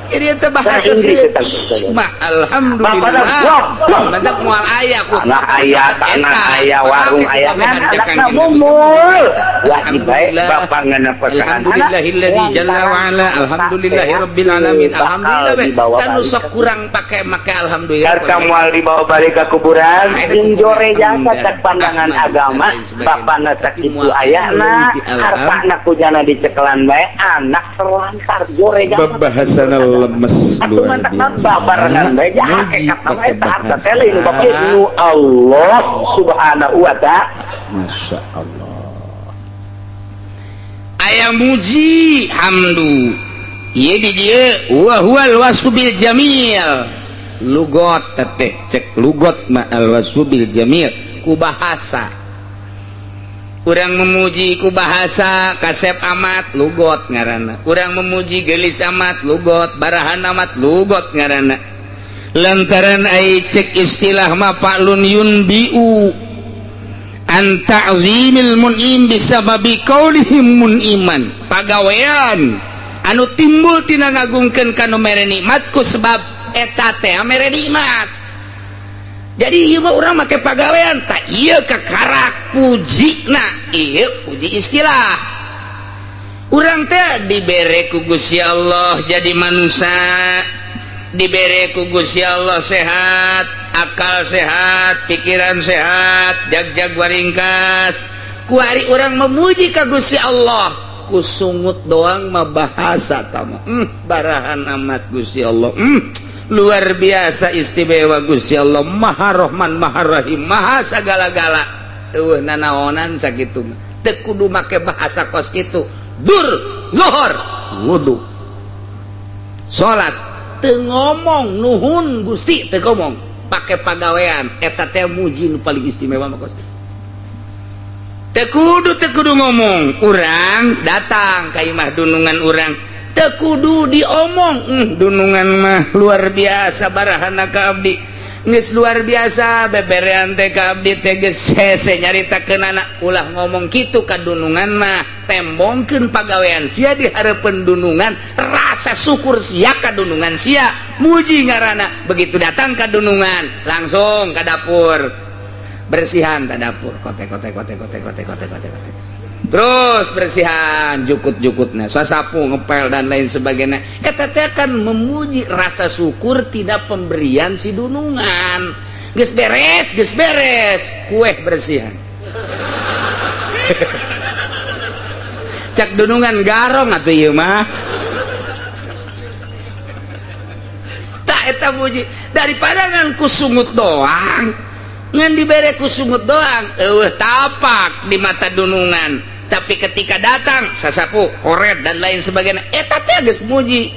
Ini eta bahasa Bahasa Inggris sih. eta bahasa. Mah alhamdulillah. Bapakna goblok. Mantap moal aya ku. Tanah aya, tanah aya, warung aya, ngan anakna mumul. Wajib bae bapak nganafkahan. Alhamdulillahilladzi jalla wa ala. Alhamdulillahirabbil alamin. Alhamdulillah we. Kan nu sok kurang pake make alhamdulillah. Karta moal dibawa balik ke kuburan, jeung jore jasa cek pandangan agama, bapakna sakitu ayana, hartana kujana dicekelan bae, anak terlantar jore jasa. Babahasana lemes Atuh luar mantak biasa. babarengan bae ja Muji hakikat mah pakai eta harta bahasa. Teh lain bapak nu Allah Subhanahu wa Ta'ala. Masya Allah. Aya muji hamdu. Ieu di dieu wa huwal wasfu bil jamil. Lugot teteh cek lugot ma al wasfu bil jamil ku bahasa. Urang memuji ku bahasa kasep amat lugot ngaranna. Urang memuji gelis amat lugot, barahan amat lugot ngaranna. Lantaran ai cek istilah ma fa'lun yunbiu an ta'zimil mun'im bisababi kaunihim mun'iman, pagawean anu timbul tina ngagungkeun kanu mere nikmat ku sebab eta teh mere nikmat. Jadi ieu mah urang make pagawean tak ieu kakarak pujina, ieu puji istilah. Urang teh dibere ku Gusti Allah jadi manusia, dibere ku Gusti Allah sehat. Akal sehat, pikiran sehat, jag-jag waringkas. Kuari urang memuji ka Gusti Allah, ku sungut doang mah bahasa tama. Barahan amat Gusti Allah. Luar biasa istimewa Gusti Allah, Maha Rahman, Maha Rahim, Maha sagala-gala. Eueuh nanaonan sakitu mah. Teu kudu make bahasa kos kitu. Dur, zuhur, wudu. Salat teu ngomong nuhun Gusti teu ngomong. Pake pagawean eta teh muji nu paling istimewa mah kos. Teu kudu ngomong, urang datang ka imah dunungan urang teu kudu diomong. Dunungan mah luar biasa barahana ka abdi. Geus luar biasa beberean teh ka abdi teh geus hese nyaritakeunana ulah ngomong kitu ka dunungan mah, tembongkeun pagawean sia di hareupeun dunungan, rasa syukur sia ka dunungan sia, muji ngaranna. Begitu datang ka dunungan langsung ka dapur, bersihan ka dapur, kote kote kote kote kote kote kote kote, terus bersihan jukut-jukutna, sasapu, ngepel dan lain sebagainya. Eta teh kan memuji rasa syukur tidak pemberian si dunungan. Geus beres kue bersihan. Cak dunungan garong atuh ieu mah. Tak eta muji daripada ngan ku sungut doang. Ngan dibere ku sungut doang, eueuh tapak di mata dunungan. Tapi ketika datang sasapu, koret dan lain sebagainya, eta teh geus muji.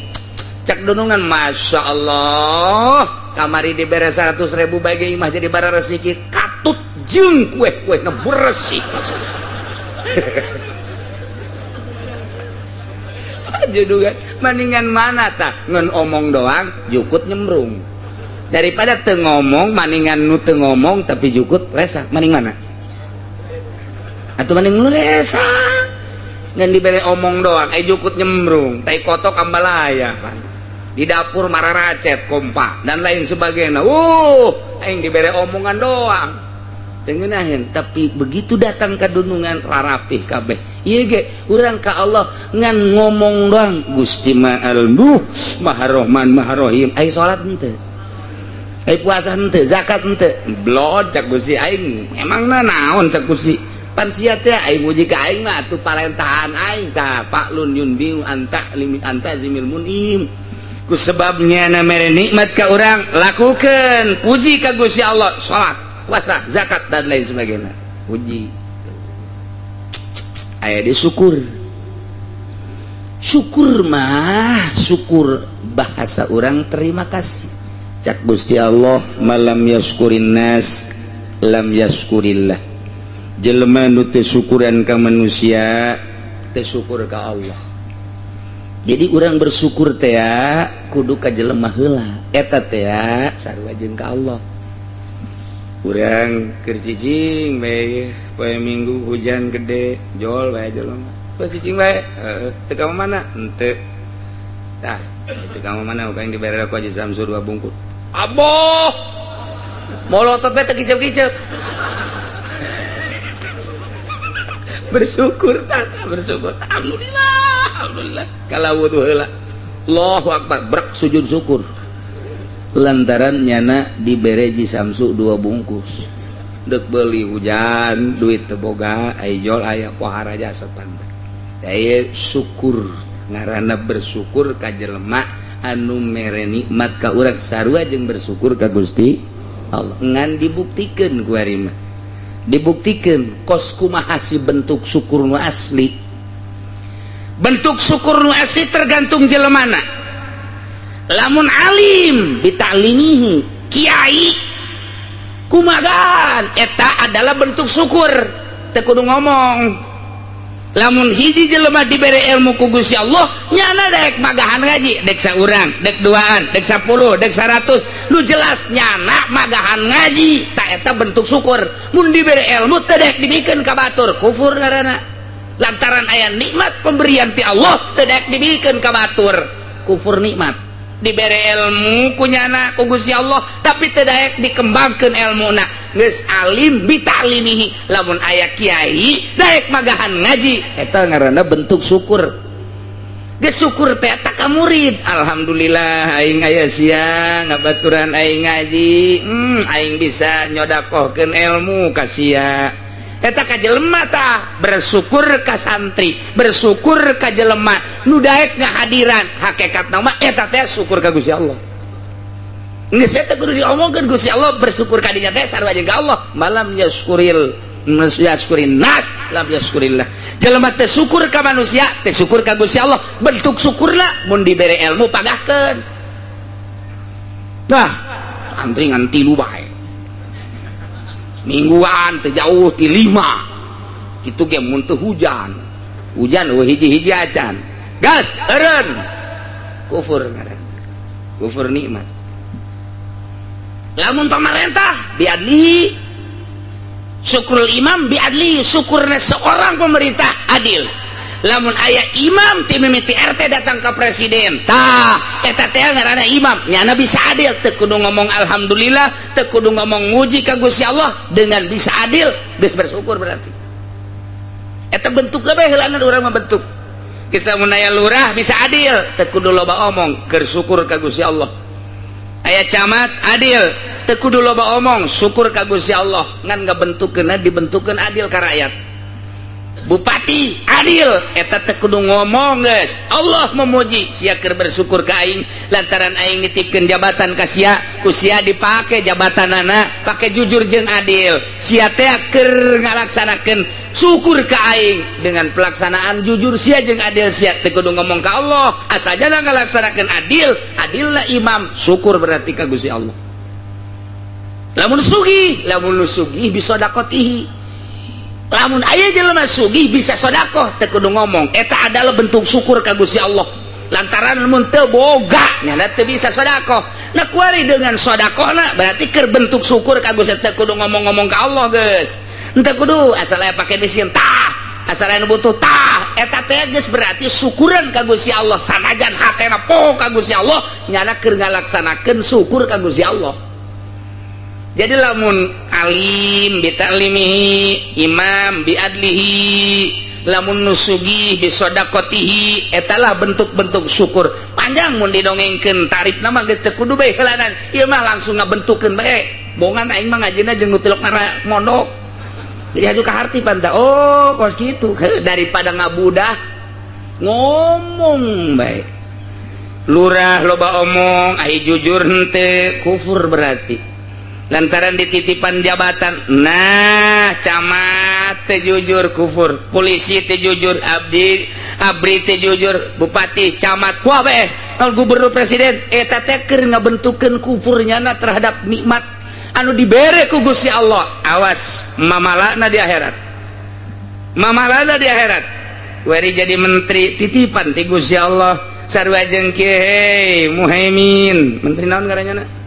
Cak dunungan Masya Allah, kamari dibere 100.000 bagi imah jadi bara resiki katut jeung kue-kue na bersih. Judungan mendingan mana tah ngan omong doang jukut nyemrung. Daripada teu ngomong maningan nu teu ngomong tapi jukut resa, maning mana? Atuh maning nu resa. Ngan dibere omong doang ai jukut nyemrung, tai kotok ambalaya pan. Di dapur mararacet kompa dan lain sebagainya. Aing dibere omongan doang. Teu ngeunaheun, tapi begitu datang ka dunungan rarapih kabeh. Ieu ge urang ka Allah ngan ngomong doang Gusti Ma'al Maha Rahman Maha Rahim. Ai salat henteu? Ai puasa henteu, zakat henteu. Blod cak Gusti aing, emangna naon cak Gusti? Pan sia teh aing muji ka aing mah atuh parentahan aing tah paklun yunbiu anta limit anta zimil munim. Ku sebabnya na mere nikmat ka urang lakukeun, puji ka Gusti Allah, salat, puasa, zakat dan lain sebagainya. Puji. Aya di syukur. Syukur mah syukur bahasa urang terima kasih. Cak Gusti Allah malam yaskurin nas lam yaskurillah. Jelema nu teu syukuran ka manusia teu syukur ka Allah. Jadi urang bersyukur teh kudu ka jelema heula, eta teh sarua jeung ka Allah. Urang keur cicing bae poe Minggu hujan gede jol bae jelema. Poe cicing bae heeh teu ka mana? Henteu. Tah teu ka mana urang dibere ku Haji Samsu 2 bungkus. Aboh molotot bae teu kicep-kicep. Bersyukur tata bersyukur. Alhamdulillah, alhamdulillah. Kalau wudu heula. Allahu akbar, brek sujud syukur. Lantaran nyana dibere Ji Samsu 2 bungkus. Deuk beuli hujan, duit teu boga, ai jol aya pohara jasa pan. Daya syukur ngaranna bersyukur ka jelema anu mere nikmat ka urang sarua jeung bersyukur ka Gusti Allah. Ngan dibuktikeun ku ari mah. Dibuktikeun kos kumaha si bentuk syukur nu asli. Bentuk syukur nu asli tergantung jelemana. Lamun alim bitalimihi kiai kumagan eta adalah bentuk syukur teu kudu ngomong. Lamun hiji jelema dibere ilmu ku Gusti Allah nyana dek magahan ngaji dek saurang dek duaan dek 10 dek 100 lu jelas nyana magahan ngaji tak eta bentuk syukur. Mun dibere ilmu teu dek dibikeun ka batur kufur ngaranna. Lantaran aya nikmat pemberian ti Allah teu dek dibikeun ka batur kufur nikmat. Dibere ilmu ku nyana ku Gusti Allah tapi teu daek dikembangkeun ilmuna geus alim bitalimihi. Lamun aya kiai daek magahan ngaji eta ngaranna bentuk syukur. Geus syukur teh tak ka murid. Alhamdulillah aing aya sia ngabaturan aing ngaji. Aing bisa nyodakohkeun ilmu ka sia. Eta ka jelema tah bersyukur ka santri, bersyukur ka jelema nu daek ngahadiran. Hakikatna mah eta teh syukur ka Gusti Allah. Geus eta kudu diomongkeun Gusti Allah bersyukur ka dinya teh sarua jeung ka Allah. Malam yaskuril yaskurin nas lam yaskurillah. Jelema teh syukur ka manusia teh syukur ka Gusti Allah. Bentuk syukurna mun dibere ilmu pagahkeun. Nah, santri ngan 3 bae. Mingguan teu jauh ti 5. Kitu ge mun teu hujan. Hujan eueuh hiji-hiji acan. Gas eureun. Kufur ngaran. Kufur nikmat. Lamun pamarentah biadli syukurul imam biadli, syukurna seorang pemerintah adil. Lamun aya imam ti mimiti RT datang ke presiden, tah eta teh ngaranna imam, nyana bisa adil, teu kudu ngomong alhamdulillah, teu kudu ngomong nguji ka Gusti Allah, dengan bisa adil geus bersyukur berarti. Eta bentukna bae heulana urang mah bentuk. Geus lamun aya lurah bisa adil, teu kudu loba omong, keur syukur ka Gusti Allah. Aya camat adil, teu kudu loba omong, syukur ka Gusti Allah, ngan ngabentukkeunna dibentukkeun adil ka rakyat. Bupati adil, eta teu kudu ngomong geus. Allah memuji sia keur bersyukur ka aing lantaran aing nitipkeun jabatan ka sia, ku sia dipake jabatanana, pake jujur jeung adil. Sia teh keur ngalaksanakeun syukur ka aing dengan pelaksanaan jujur sia jeung adil sia teu kudu ngomong ka Allah, asajana ngalaksanakeun adil, adilna imam, syukur berarti ka Gusti Allah. Lamun sugih, lamun nu sugih bisa dakotihi. Lamun aya jelema sugih bisa sedekah teu kudu ngomong, eta adalah bentuk syukur ka Gusti Allah. Lantaran mun teu boga nyana teu bisa sedekah. Nah kuari dengan sedekahna berarti keur bentuk syukur ka Gusti, teu kudu ngomong-ngomong ka Allah geus. Henteu kudu asal aya pake miskin tah, asal aya nu butuh tah, eta teh geus berarti syukuran ka Gusti Allah. Sanajan hatena poho ka Gusti Allah, nyana keur ngalaksanakeun syukur ka Gusti Allah. Jadi lamun alim bitalimihi, imam biadlihi, lamun nusugih bisodaqotihi, etalah bentuk-bentuk syukur. Panjang mun didongengkeun tarifna mah geus teu kudu bae heulanan. Ieu mah langsung ngabentukkeun bae. Bongan aing mah ngajina jeung nu tilok mondok. Jadi haju ka harti panta. Oh, kos kitu. Daripada ngabudah ngomong bae. Lurah loba omong, ai jujur henteu, kufur berarti. Lantaran dititipan jabatan, nah camat teu jujur kufur, polisi teu jujur, abdi abri teu jujur, bupati camat kuah bae, gubernur presiden eta teh keur ngabentukkeun kufurnya terhadap nikmat anu dibere ku Gusti Allah. Awas mamalana di akhirat, mamalana di akhirat. Weri jadi menteri titipan ti Gusti Allah sarua jeung kieu Muhaimin, menteri naon ngaranna?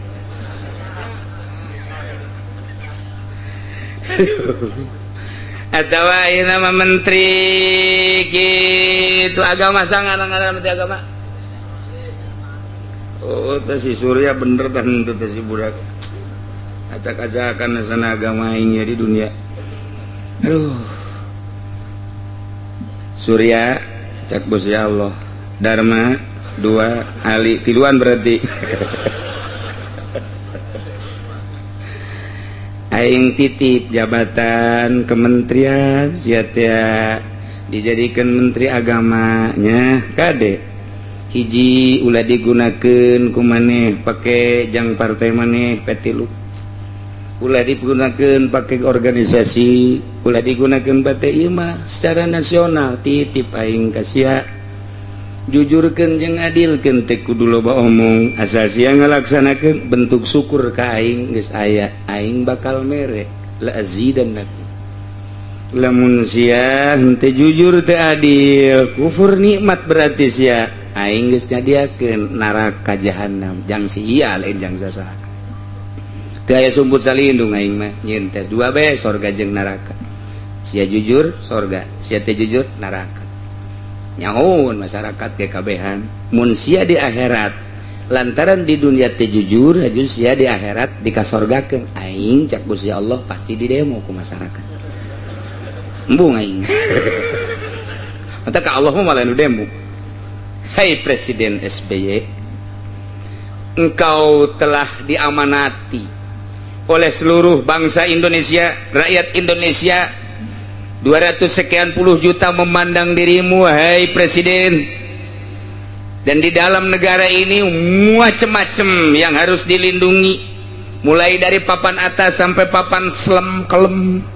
Atau ayeuna nama menteri gitu agama sangat ngaran menteri agama. Oh, teh si Surya bener teh henteu teh si budak. Acak-acakan sana agama aing di dunia. Aduh. Surya cak bos ya Allah. Dharma 2 Ali tiluan berarti. Aing titip jabatan kementerian sia teh dijadikan menteri agamanya kade hiji ulah digunakeun ku maneh pake jang partai maneh P3, ulah digunakeun pake organisasi, ulah digunakeun pake ieu mah secara nasional. Titip aing ka sia, jujurkeun jeung adilkeun, teu kudu loba omong, asal sia ngalaksanakeun bentuk syukur ka aing geus aya, aing bakal mere la azidannakum. Lamun sia henteu jujur teu adil, kufur nikmat berarti sia, aing geus nyadiakeun neraka jahanam jang sia lain jang sasaha. Teu aya sumput salindung aing mah nyieun tes dua bae sorga jeung neraka. Sia jujur sorga, sia teu jujur neraka. Nyaun masyarakat kekabehan mun sia di akhirat lantaran di dunia teu jujur aju sia di akhirat dikasorgakeun aing cak Gusti Allah pasti di demo ku masyarakat. Embung aing. Mata ka Allah mah malah nu demo. Hai Presiden SBY, engkau telah diamanati oleh seluruh bangsa Indonesia, rakyat Indonesia 200 sekian puluh juta memandang dirimu, hai Presiden. Dan di dalam negara ini macem-macem yang harus dilindungi, mulai dari papan atas sampai papan selem kelem.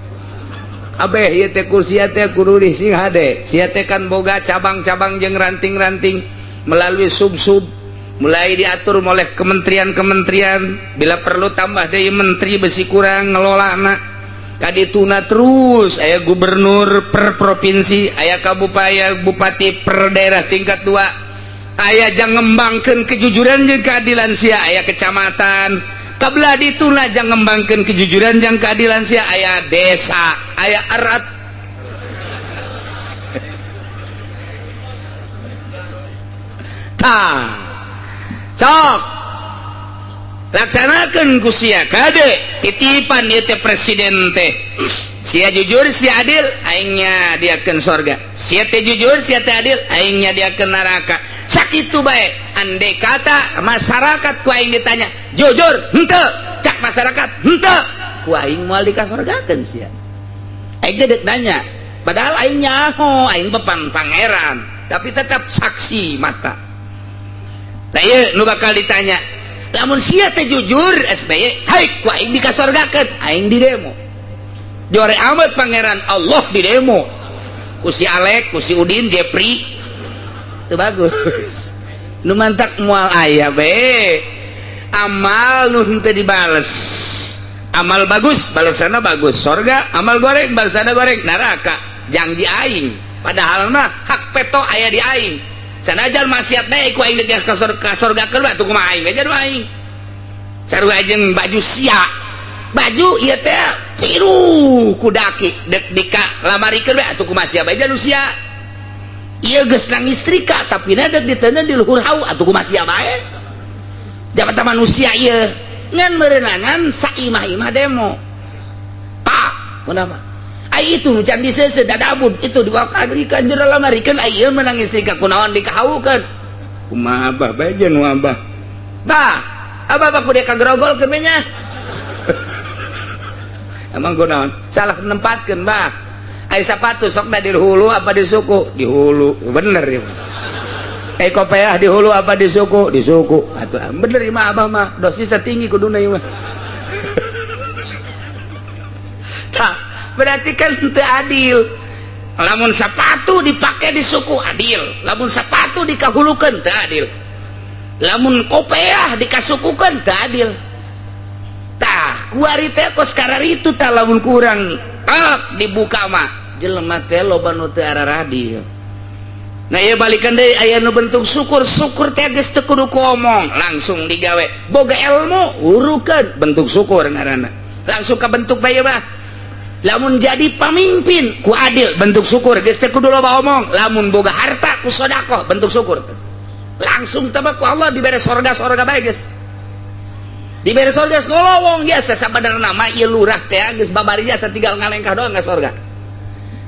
Abeh ieu teh kursi teh kudu sing hade. Sia teh kan boga cabang-cabang jeung ranting-ranting melalui sub-sub, mulai diatur oleh kementerian-kementerian, bila perlu tambah deui menteri besi kurang ngelolana. Kadituna terus aya gubernur per provinsi, aya kabupaten, bupati per daerah tingkat 2, aya jang ngembangkeun kejujuran jeung keadilan sia, aya kecamatan. Kabelah dituna jang ngembangkeun kejujuran jeung keadilan sia, aya desa, aya erat. Tah, sok laksanakeun ku sia kade titipan ieu teh presiden teh. Sia jujur, sia adil, aing nyadiakeun sorga. Sia teh jujur, sia teh adil, aing nyadiakeun neraka. Sakitu bae. Andai kata masyarakat ku aing ditanya, jujur henteu, cak masyarakat henteu, ku aing moal dikasorgakeun sia. Aing ge deuk nanya, padahal aing nyaho, aing bepan pangeran, tapi tetap saksi mata. Tah ieu nu bakal ditanya, lamun sia teh jujur SBY, hai ku aing dikasorgakeun, aing di demo. Jore amat pangeran Allah di demo. Ku si Alek, ku si Udin, Jepri. Itu bagus. Nu mantak moal aya be. Amal nu henteu dibales. Amal bagus, balasanna bagus, sorga. Amal goreng, balasanna goreng, neraka. Janji aing. Padahal mah hak peto aya di aing. Sanajan maksiat bae ku aing ka sorgakeun atuh kumaha aing we aing. Sarua jeung baju sia. Baju ieu teh tiru ku daki dek dika lamarikeun we atuh kumaha sia bae nu sia. Ieu geus nang istrika tapi na dek diteundeun di luhur hau atuh kumaha sia bae. Jabatan manusia ieu ngan meureunangan saimah-imah demo. Pak, kunaon? Ai itu nu can diseuseuh dadabud itu diwakadrikeun jero lamarikeun ai ieu meunang istrika kunaon dikahaukeun. Kumaha abah bae jeung nu abah. Bah, abah mah kudu kagrogolkeun we nya. Emang kunaon? Salah nempatkeun bah. Ai sapatu sokna di hulu apa di suku? Di hulu. Bener ya. Ai kopeah di hulu apa di suku? Di suku. Atuh bener ieu mah abah mah dosis tinggi kuduna ieu mah. Tah, berarti kan teu adil. Lamun sapatu dipake di suku adil, lamun sapatu dikahulukeun teu adil. Lamun kopeah dikasukukeun teu adil. Tah, kuari teh kos kararitu tah lamun kurang tak dibuka mah jelema teh loba nu teu araradil. Nah ieu balikan deui aya nu bentuk syukur, syukur teh geus teu kudu omong, langsung digawe. Boga ilmu urukeun bentuk syukur ngaranna. Langsung kabentuk bae mah. Lamun jadi pamimpin ku adil bentuk syukur, geus teu kudu loba omong. Lamun boga harta ku sedekah bentuk syukur. Langsung teh ku Allah dibere sorga-sorga bae geus. Dibere sorga ngolowong biasa sabenerna mah ieu lurah teh geus babari jasa tinggal ngalengkah doang ka sorga.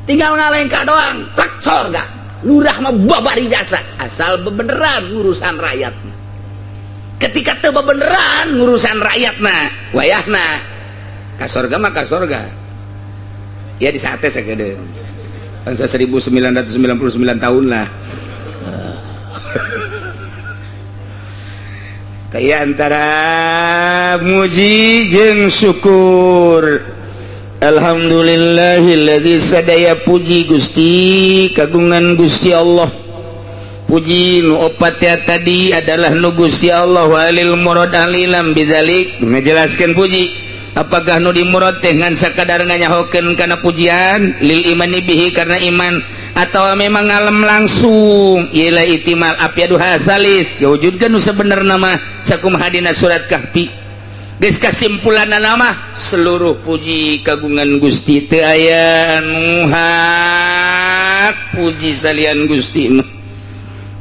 Tinggal ngalengkah doang plak sorga. Lurah mah babari jasa asal bebeneran ngurusan rakyatna. Ketika teu bebeneran ngurusan rakyatna, wayahna ka sorga mah ka sorga. Ya di sate sakedeung. Kan 1999 tahun lah. Kayak antara muji jeung syukur. Alhamdulillahilladzi sadaya puji Gusti kagungan Gusti Allah. Puji nu opat ya tadi adalah nu Gusti Allah walil murad alilam bidzalik ngajelaskeun puji. Apakah nu dimurad teh ngan sakadar nganyahokeun kana pujian lil imani bihi karena iman atau memang ngalem langsung ialah itimal apyadu hasalis wujudkeun nu sebenarna mah sakumaha dina surat Kahfi. Geus kasimpulanna mah seluruh puji kagungan Gusti teu aya anu hak puji salian Gusti mah.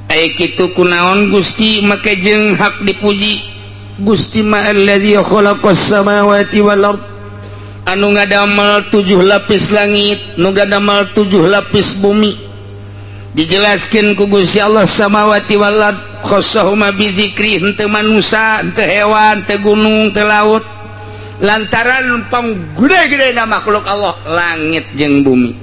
Ai kitu kunaon Gusti make jeung hak dipuji Gusti ma allazi khalaqas samawati wal ard anu ngadamel 7 lapis langit, nu ngadamel 7 lapis bumi. Dijelaskeun ku Gusti Allah samawati wal ard khassahuma bi dzikri, henteu manusia, henteu hewan, henteu gunung, henteu laut. Lantaran panggede-gedena makhluk Allah langit jeung bumi.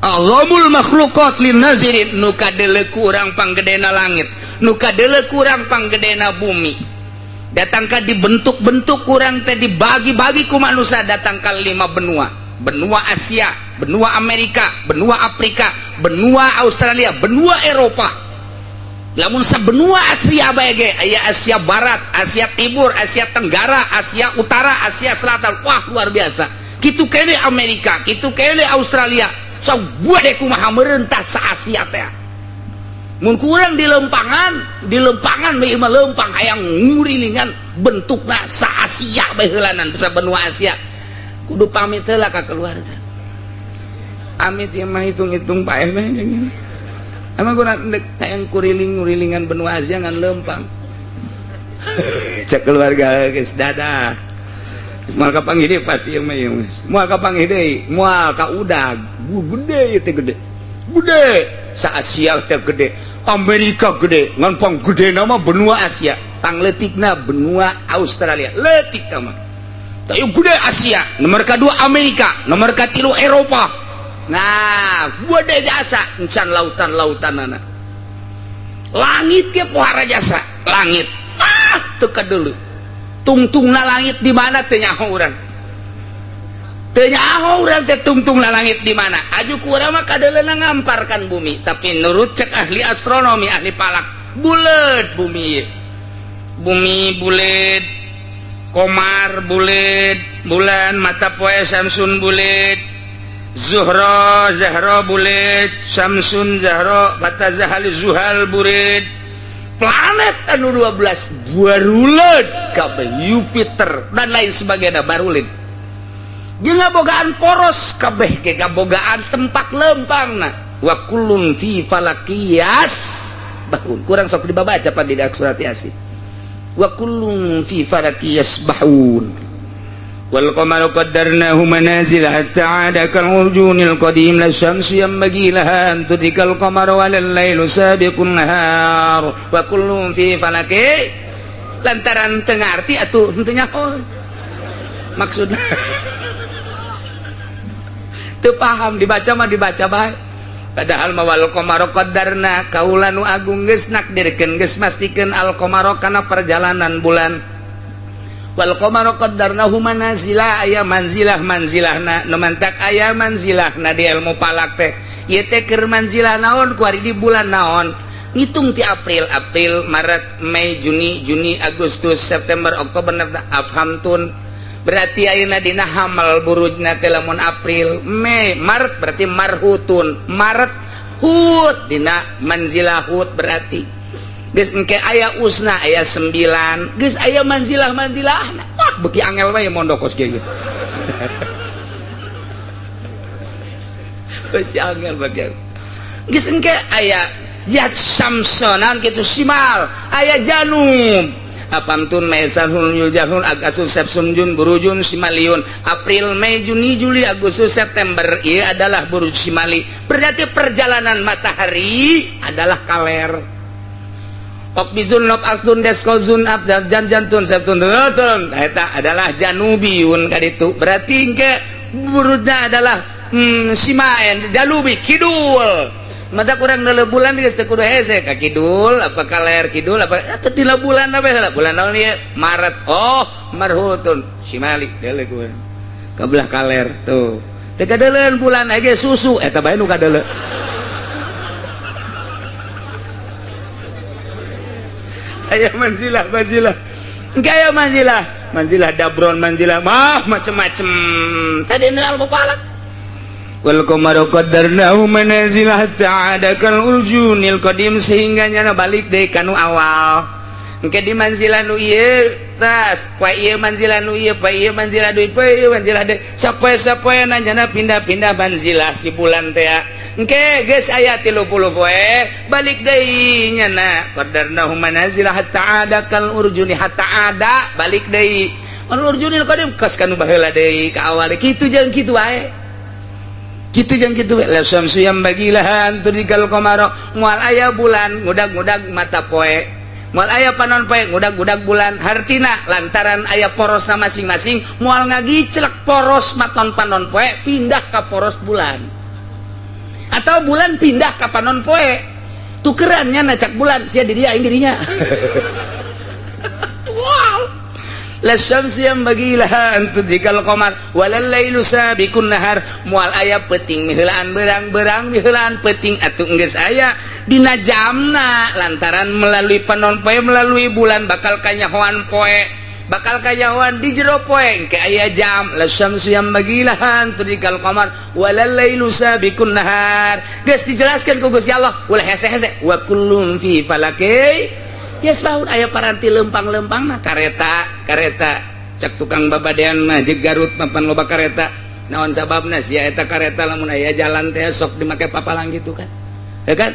Azamul makhluqat lin nazirin, nu kadeuleu ku urang panggedena langit, nu kadeuleu ku urang panggedena bumi. Datangka dibentuk-bentuk kurang teh dibagi-bagi ku manusia, datang ka 5 benua. Benua Asia, benua Amerika, benua Afrika, benua Australia, benua Eropa. Lamun sabenua Asia bae ge aya Asia Barat, Asia Timur, Asia Tenggara, Asia Utara, Asia Selatan. Wah, luar biasa. Kitu kene Amerika, kitu kene Australia. Sabuah deh kumaha merentah sa Asia teh. Mun kurang di lempangan mah mah lempang hayang ngurilingan bentukna sa Asia bae heulanan sa benua Asia. Kudu pamit heula ka keluarga. Amit ieu mah hitung-hitung paeh mah jeung. Emang gua ndek hayang kuriling-ngurilingan benua Asia ngan lempang. Cek keluarga geus dadah. Moal kapanggih deui pasti ieu mah ieu geus. Moal kapanggih deui, moal ka udag. Gede ieu teh gede. Gede sa Asia teh gede, Amerika gede, ngan panggedena mah benua Asia, pangleutikna benua Australia. Leutik tah mah. Tah ieu gede Asia, nomor kadua Amerika, nomor katilu Eropa. Nah, gede jasa encan lautan-lautanana. Langit ge pohara jasa, langit. Ah, teu kadeuleu. Tungtungna langit di mana teu nyaho urang. Teu nyaho urang teh tungtungna langit di mana. Aju ku urang mah kadeuleuna ngamparkan bumi, tapi nurut cek ahli astronomi, ahli falak, buleut bumi ieu. Bumi buleut, komar buleut, bulan mata poe Samsun buleut. Zuhra Zahra buleut, Samsun Zahra mata Zahal Zuhal buleut. Planet anu 12 baruleut kabeh, Jupiter dan lain sebagainya baruleut. Jeung ngabogaan poros kabeh ge ngabogaan tempat lempangna. Wa kullun fi falakiyas bahun. Kurang sok dibaca pan di surat Yasin. Wa kullun fi falakiyas bahun. Wal qamaru qaddarnahu manazila hatta 'ada kal urjunil qadim la syamsu yanbaghi laha an tudrikal qamara wal lailu sabiqun nahar wa kullun fi falaki. Lantaran teu ngarti atuh henteu nyaho maksudna. Teu paham dibaca mah dibaca bae. Padahal mah wal qamaru qaddarna kaula nu agung geus nakdirkeun geus mastikeun al qamaru kana perjalanan bulan. Wal qamaru qaddarnahu manazila aya manzilah manzilahna nu mantak aya manzilahna di ilmu falak teh ieu teh keur manzilah naon kuari di bulan naon ngitung ti April, April, Maret, Mei, Juni, Juni, Agustus, September, Oktober, November, afhamtun berarti ayeuna dina hamal burujna teh lamun April, Mei, Maret berarti marhutun, Maret hut dina manzilah hut berarti geus engke aya usna aya 9 geus aya manzilah-manzilahna. Wah beuki angel we mondok kos kieu. Geus angel bagian geus engke aya jat samsonan kitu simal aya janub apamtun mesanhun yuljahun agasus sepsun jun burujun simaliun. April, Mei, Juni, Juli, Agustus, September ieu adalah buruj simali. Berarti perjalanan matahari adalah kaler. Okbizun nob asdun deskozun abdal jan jantun septun tutun eta adalah janubiyun kaditu. Berarti engke burujna adalah simaen janubi kidul. Mata kurang dalam bulan geus teu kudu hese ka kidul apa kaler kidul apa teu tila bulan apa heula bulan naon ieu Maret oh marhutun simali deuleu kurang ka belah kaler tuh teu kadeuleun bulan ge susu eta bae nu kadeuleu. Aya manzilah manzilah gaya manzilah manzilah dabron manzilah mah macem-macem tadi ilmu falak. Wal qamaru qaddarnahu manazila hatta 'ada kal urjunil qadim sehingga nyana balik deui kanu awal. Engke di manzilah nu ieu tas poe ieu manzilah nu ieu poe ieu manzilah deui poe ieu manzilah deui sapoe-sapoena nyana pindah-pindah manzilah si bulan teh. Engke geus aya 30 poe balik deui nyana qadarnahu manazila hatta 'ada kal urjuni hatta 'ada balik deui al urjunil qadim kos kanu baheula deui ka awal kitu jeung kitu wae. Kitu jeung kitu we la syamsu yang bagilahan tudrikal qamara moal aya bulan ngudag-ngudag mata poe moal aya panon poe ngudag-ngudag bulan hartina lantaran aya porosna masing-masing moal ngagiclek poros maton panon poe pindah ka poros bulan atau bulan pindah ka panon poe tukerannya nacak bulan sia di dia aing di dinya. Wow. La syamsu yang bagilaha an tudrikal qamar walal lailu sabiqun nahar moal aya peuting miheulaan berang-berang miheulaan peuting atuh geus aya dina jamna lantaran melalui panon poe melalui bulan bakal kanyahoan poe bakal kanyahoan di jero poe engke aya jam la syamsu yang bagilaha an tudrikal qamar walal lailu sabiqun nahar geus dijelaskeun ku Gusti Allah ulah hese-hese wa kullum fi falaki yasbahun aya paranti lempang-lempang nah kareta kareta cak tukang babadean mah jeung Garut papan loba kareta naon sababna sia eta kareta lamun aya jalan teh sok dimake papalang gitu kan ya kan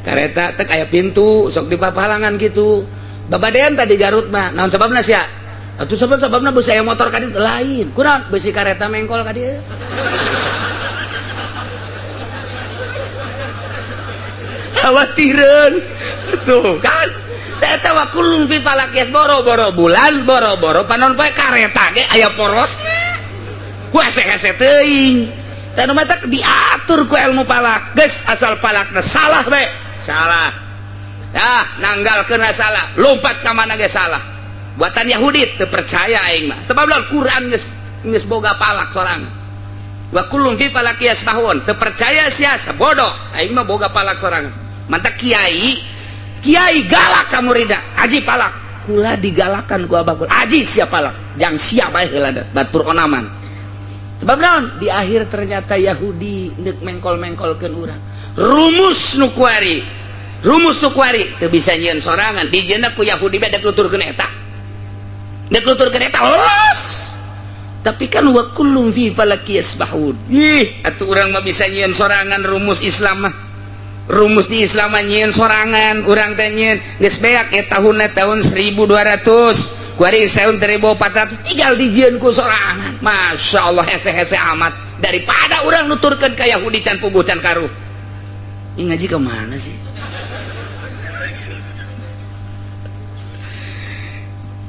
kareta teh aya pintu sok dipapalangan gitu babadean tadi Garut mah naon sababna sia atuh sabab-sababna beusi aya motor ka ditu lain kunaon beusi kareta mengkol ka dieu khawatireun tuh kan eta wa kullun fi falakis boro-boro bulan boro-boro panon poe kareta ge aya porosna ku hese-hese teuing teh nu mah diatur ku ilmu falak geus asal falakna salah bae salah dah nanggalkeunna salah lompat ka mana ge salah buatan Yahudi teu percaya aing mah sebab lamun Quran geus boga falak sorangan wa kullun fi falaki yasbahun teu percaya sia sabodo aing mah boga falak sorangan mantak kiai kiai galak ka murida aji palak kula digalakan ku abah kula aji sia palak jang sia bae heula batur onaman sebab naon di akhir ternyata Yahudi neuk mengkol-mengkolkeun urang rumus nu kuari teu bisa nyieun sorangan dijieunna ku Yahudi bae dek nuturkeun eta los tapi kan wa kullum fi falaki yasbahun ih atuh urang mah bisa nyieun sorangan rumus Islam mah rumus di Islam nyieun sorangan urang teh nyieun geus beak eta tahunna tahun 1200 kuari tahun 1400 tinggal dijieun ku sorangan Masya Allah hese-hese amat daripada urang nuturkeun ka Yahudi can puguh can karuh ini ngaji ke mana sih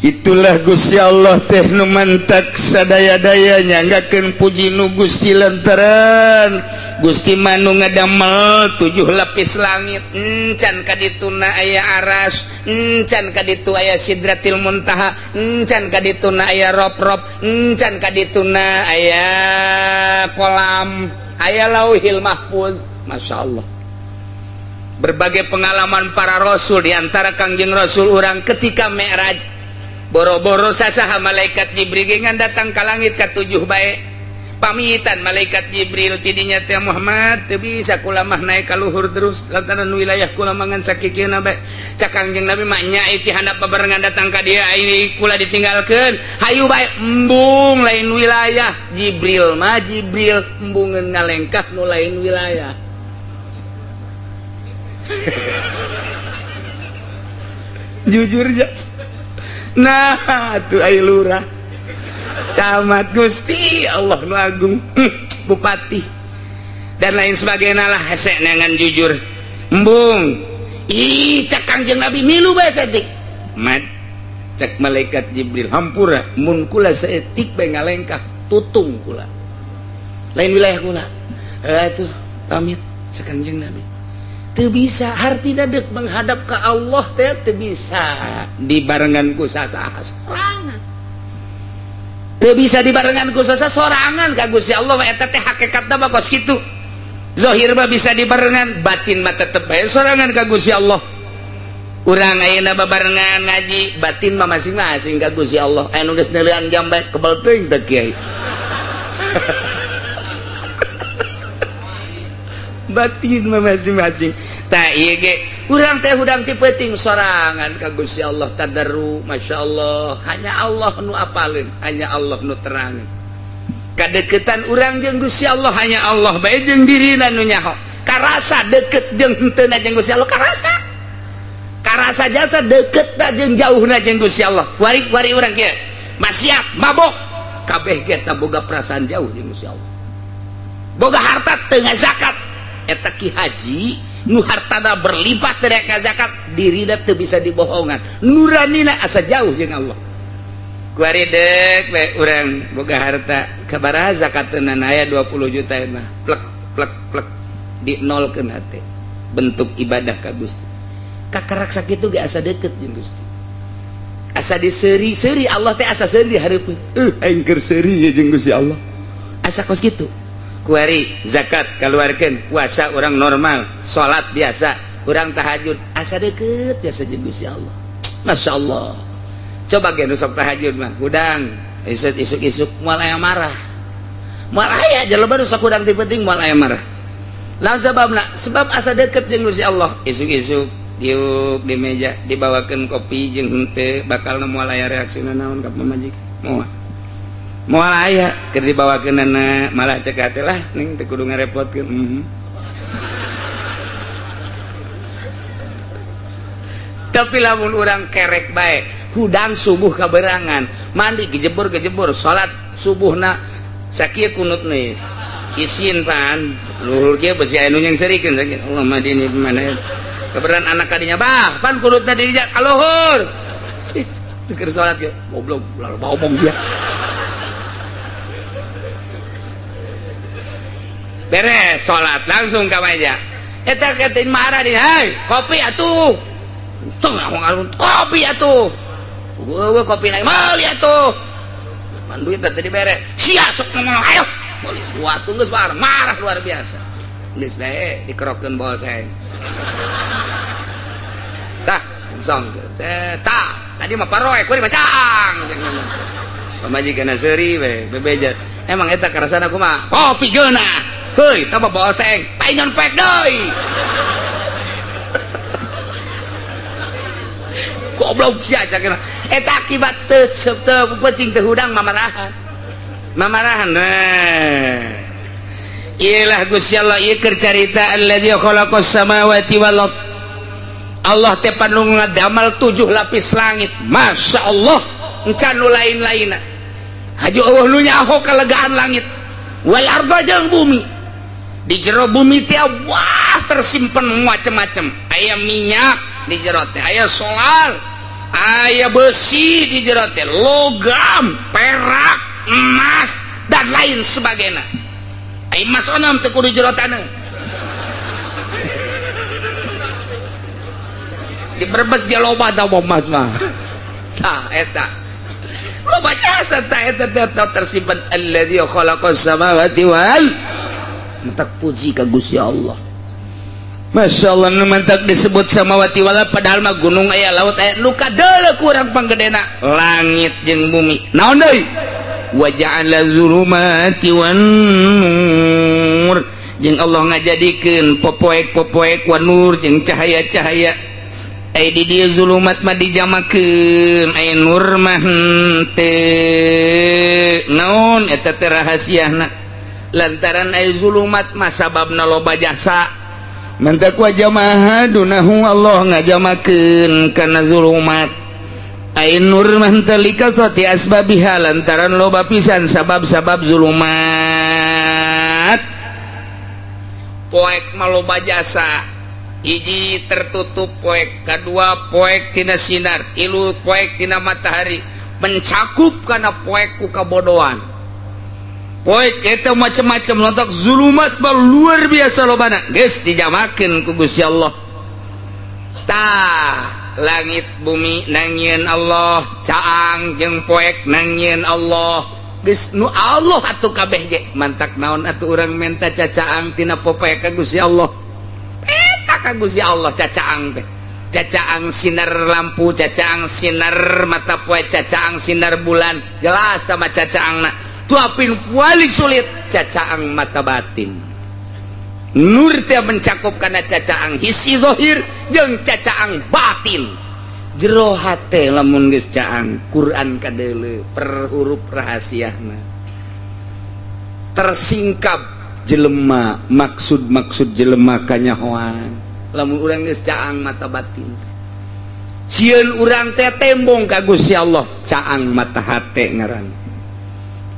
Itulah Gusti Allah teh nu mantak sadaya-daya nyanggakeun puji nu Gusti lantaran Gusti mah nu ngadamel 7 lapis langit encan ka dituna aya aras encan ka ditu aya sidratil muntaha encan ka dituna aya rob-rob encan ka dituna aya kolam aya lauhil mahfuz. Masya Allah berbagai pengalaman para rasul diantara Kangjeng Rasul urang ketika Mi'raj boro-boro sasaha malaikat Jibril ngan datang ka langit ka 7 bae pamitan malaikat Jibril tidinya teh Muhammad teu bisa kula mah naik ka luhur terus lantaran wilayah kula mah ngan sakikieuna bae cak Kangjeng Nabi mah nya iti handap babarengan datang ka dia ini kula ditinggalkeun hayu bae embung lain wilayah Jibril mah Jibril embungeun ngalengkah nu lain wilayah jujur jas nah tuh ai lurah camat Gusti Allah nu agung bupati dan lain sebagainya lah hese nengan jujur embung ih cak Kangjeng Nabi milu bae saeutik mad cak malaikat Jibril hampura mun kula saeutik bae ngalengkah tutung kula lain wilayah kula atuh pamit cak Kangjeng Nabi teu bisa hartina deuk menghadap ka Allah teh teu bisa dibarengan ku sasaha sorangan teu bisa dibarengan ku sasaha sorangan ka Gusti Allah mah eta teh hakikatna mah kos kitu zahir mah bisa dibarengan batin mah tetep bae sorangan ka Gusti Allah urang ayeuna babarengan ngaji batin mah masing-masing ka Gusti Allah anu geus neuleuan jam bae kebel teuing teh kiai batin mah masing-masing tah ieu ge urang teh hudang ti peuting sorangan ka Gusti Allah tadarru masyaallah hanya Allah nu apaleun hanya Allah nu terangeun kadeukeutan urang jeung Gusti Allah hanya Allah bae jeung dirina nu nyaho karasa deukeut jeung henteu na jeung Gusti Allah karasa karasa jasa deukeut ta jeung jauhna jeung Gusti Allah wari-wari urang kieu maksiat mabok kabeh ge tah boga perasaan jauh jeung Gusti Allah. Boga harta teu ngazakat eta Ki Haji nu hartana berlipat teu ngazakat dirina teu bisa dibohongan nuranina asa jauh jeung Allah. Kuari deuk we urang boga harta kabaraha zakatna aya 20 juta mah plek plek plek di nolkeun hate bentuk ibadah ka Gusti. Kakarak sakitu ge asa deukeut jeung Gusti. Asa diseuri-seuri Allah teh asa seuri di hareupeun. Aing keur seuri ye jeung Gusti Allah. Asa kos kitu. Kuari zakat kaluarkeun, puasa urang normal, salat biasa, urang tahajud asa deukeut biasa jeung Gusti Allah. Masya Allah. Coba ge nu sok tahajud mah hudang isuk-isuk moal aya marah. Moal aya jelema nu sok hudang ti penting moal aya marah. Lawan sababna sebab asa deukeut jeung Gusti Allah. Isuk-isuk diuk di meja dibawakeun kopi jeung henteu bakal moal aya reaksina naon ka pamajikan. Moal. Moal aya keur dibawakeunana malah cek hate lah ning teu kudu ngarepotkeun. Tapi lamun urang kerek bae hudang subuh kaberangan mandi gejebur-gejebur salat subuhna sakieu kunut nih isin pan luhur kieu besi aya nu nyengserikeun sakieu Allah mah dini mana keberan anak kadinya bah pan kunutna di dinya ka luhur keur salat ge goblok lalu omong dia beres salat langsung ka meja eta ketin marah di hei kopi atuh tengah kopi atuh gue kopi naik meuli atuh man duit tadi dibere sia sok ngomong ayo meuli atuh geus marah luar biasa geus bae dikerokeun bolseng tah langsung tah tadi mah paroe kuari bacang pamajikan seuri we bebeja emang eta karasana kumaha kopi geunah heuy tah bolseng painyon pek deui goblok sia cakena eta akibat teu teu penting teu hudang mamarahan mamarahan nah ieu lah Gusti Allah ieu keur carita allazi khalaqas samawati wal ard. Allah teh panu ngadamal 7 lapis langit. Masya Allah encan nu lain-lainna haju eueuh nu nyaho kalegaan langit wal arda jeung bumi. Di jero bumi teh wah tersimpen macem-macem aya minyak di jero teh aya solar aya besi di jero teh logam perak emas dan lain sebagainya. Aya emas onam teu kudu jero taneuh di Brebes ge loba tah emas mah tah eta loba jasa tah eta teh tersimpan allazi khalaqas samawati wal mentak puji ka Gusti Allah. Masya Allah nu mantak disebut samawati wal padahal mah gunung aya laut aya nu kadeuleu kurang panggedena langit jeung bumi. Naon deui? Wa ja'ala zulumati wan nur jeung Allah ngajadikeun popoek-popoek wan nur jeung cahaya-cahaya. Ai di dieu zulumat mah dijamakeun ai nur mah henteu. Naon eta teh rahasiana? Lantaran ai zulumat mah sababna loba jasa. Mantak wa jamaah dunahu Allah ngajamakeun kana zulumat. Ai nur mah teu likasati asbabiha lantaran loba pisan sabab-sabab zulumat. Poek mah loba jasa. Hiji tertutup poek, kadua poek tina sinar, tilu poek tina matahari, mencakup kana poek ku kabodohan. Poek eta macam-macam lontak zulumat mah luar biasa lobana. Geus dijamakeun ku Gusti Allah. Tah langit bumi nangieun Allah, caang jeung poek nangieun Allah. Geus nu Allah atuh kabeh ge mantak naon atuh urang menta cacaang tina popoek ka Gusti Allah. Eta ka Gusti Allah cacaang teh. Cacaang sinar lampu, cacaang sinar mata poe, cacaang sinar bulan. Jelas tah mah cacaangna. Tuapin paling sulit cacaang mata batin. Nur teh mencakup kana cacaang hisi zahir jeung cacaang batin. Jero hate lamun geus caang Quran kadeuleu per huruf rahasiana. Tersingkap jelema maksud-maksud jelema kanyahoan. Lamun urang geus caang mata batin. Sieun urang teh tembong ka Gusti Allah caang mata hate ngaran.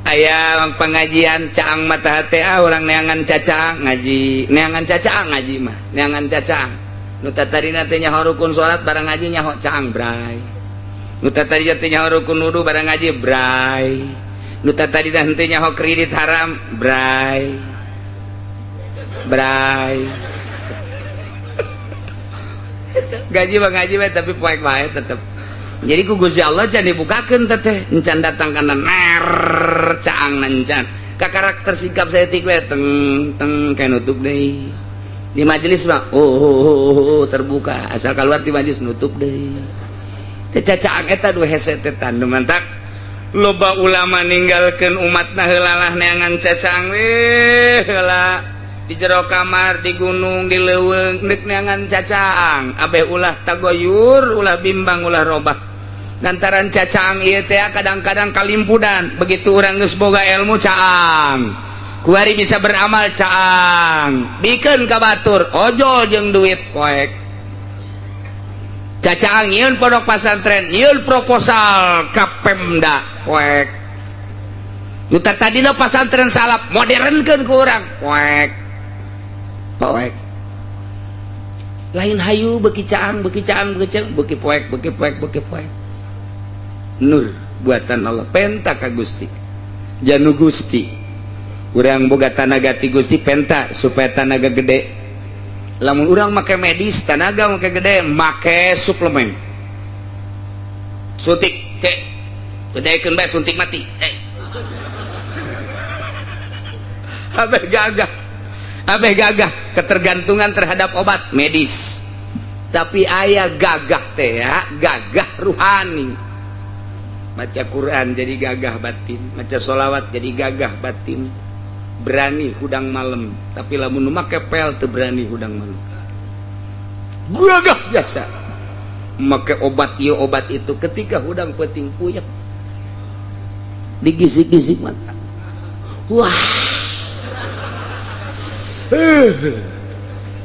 Aya pengajian caang mata hate urang neangan cacaang ngaji, neangan cacaang ngaji mah, neangan cacaang. Nu tatadina teh nyaho rukun salat barang ngaji nyaho caang bray. Nu tatadina teh nyaho rukun wudu barang ngaji bray. Nu tatadina henteu nyaho kredit haram bray. Bray. Gaji mah ngaji mah tapi poek wae tetep. Jadi ku Gusti Allah can dibukakeun teteh, encan datang kana ner caang encan. Ka karakter sikap saya tik we teng teng kayak nutup deui. Di majelis mah oh, terbuka, asal keluar di majelis nutup deui. Teh cacaang eta dua hese teh tandu mantak. Loba ulama ninggalkeun umatna heulalah neangan cacaang we heula. Di jero kamar, di gunung, di leuweung deuk neangan cacaang, abeh ulah tagoyur, ulah bimbang, ulah robah. Lantaran cacaang ieu teh kadang-kadang kalimpudan, begitu urang geus boga ilmu caang. Kuari bisa beramal caang, bikeun ka batur, ojol jeung duit poek. Cacaang nyieun pondok pasantren, nyieun proposal ka Pemda poek. Nu tadina pasantren salap modernkeun ku urang poek. Poek lain hayu beki caang beki caang beki caang beki poek beki poek beki poek. Nur buatan Allah penta ka Gusti janu Gusti urang boga tanaga ti Gusti penta supaya tanaga gede. Lamun urang make medis tanaga make gede make suplemen suntik teh gedekeun bae suntik mati abeh gagah. Abeh gagah ketergantungan terhadap obat medis. Tapi ayah gagah teh ya, gagah ruhani. Baca Quran jadi gagah batin, baca sholawat jadi gagah batin. Berani hudang malam, tapi lamun make pel teu berani hudang malam. Gagah biasa. Make obat ieu obat itu ketika hudang peuting puyeng. Digisik-gisik mata. Wah.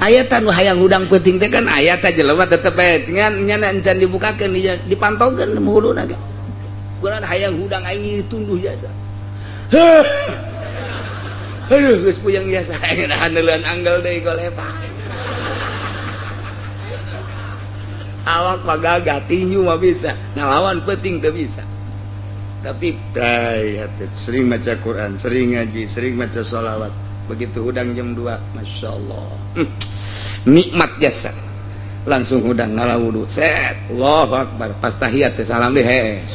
Ayat anu hayang hudang peuting teh kan ayat jelema tetep bae ngan nyana encan dibukakeun dipantongkeun huluna ge. Kuran hayang hudang aing tunduh jasa. Aduh geus puyeng jasa aing haneuleun anggel deui golepa. Awak mah gagah tinju mah bisa, ngalawan peuting teu bisa. Tapi sering maca Quran, sering ngaji, sering maca sholawat. Begitu hudang jam 2, Masya Allah, nikmat jasa. Langsung hudang ngala wudu, set, Allahu Akbar. Pas tahiyat teh salam deh, hes.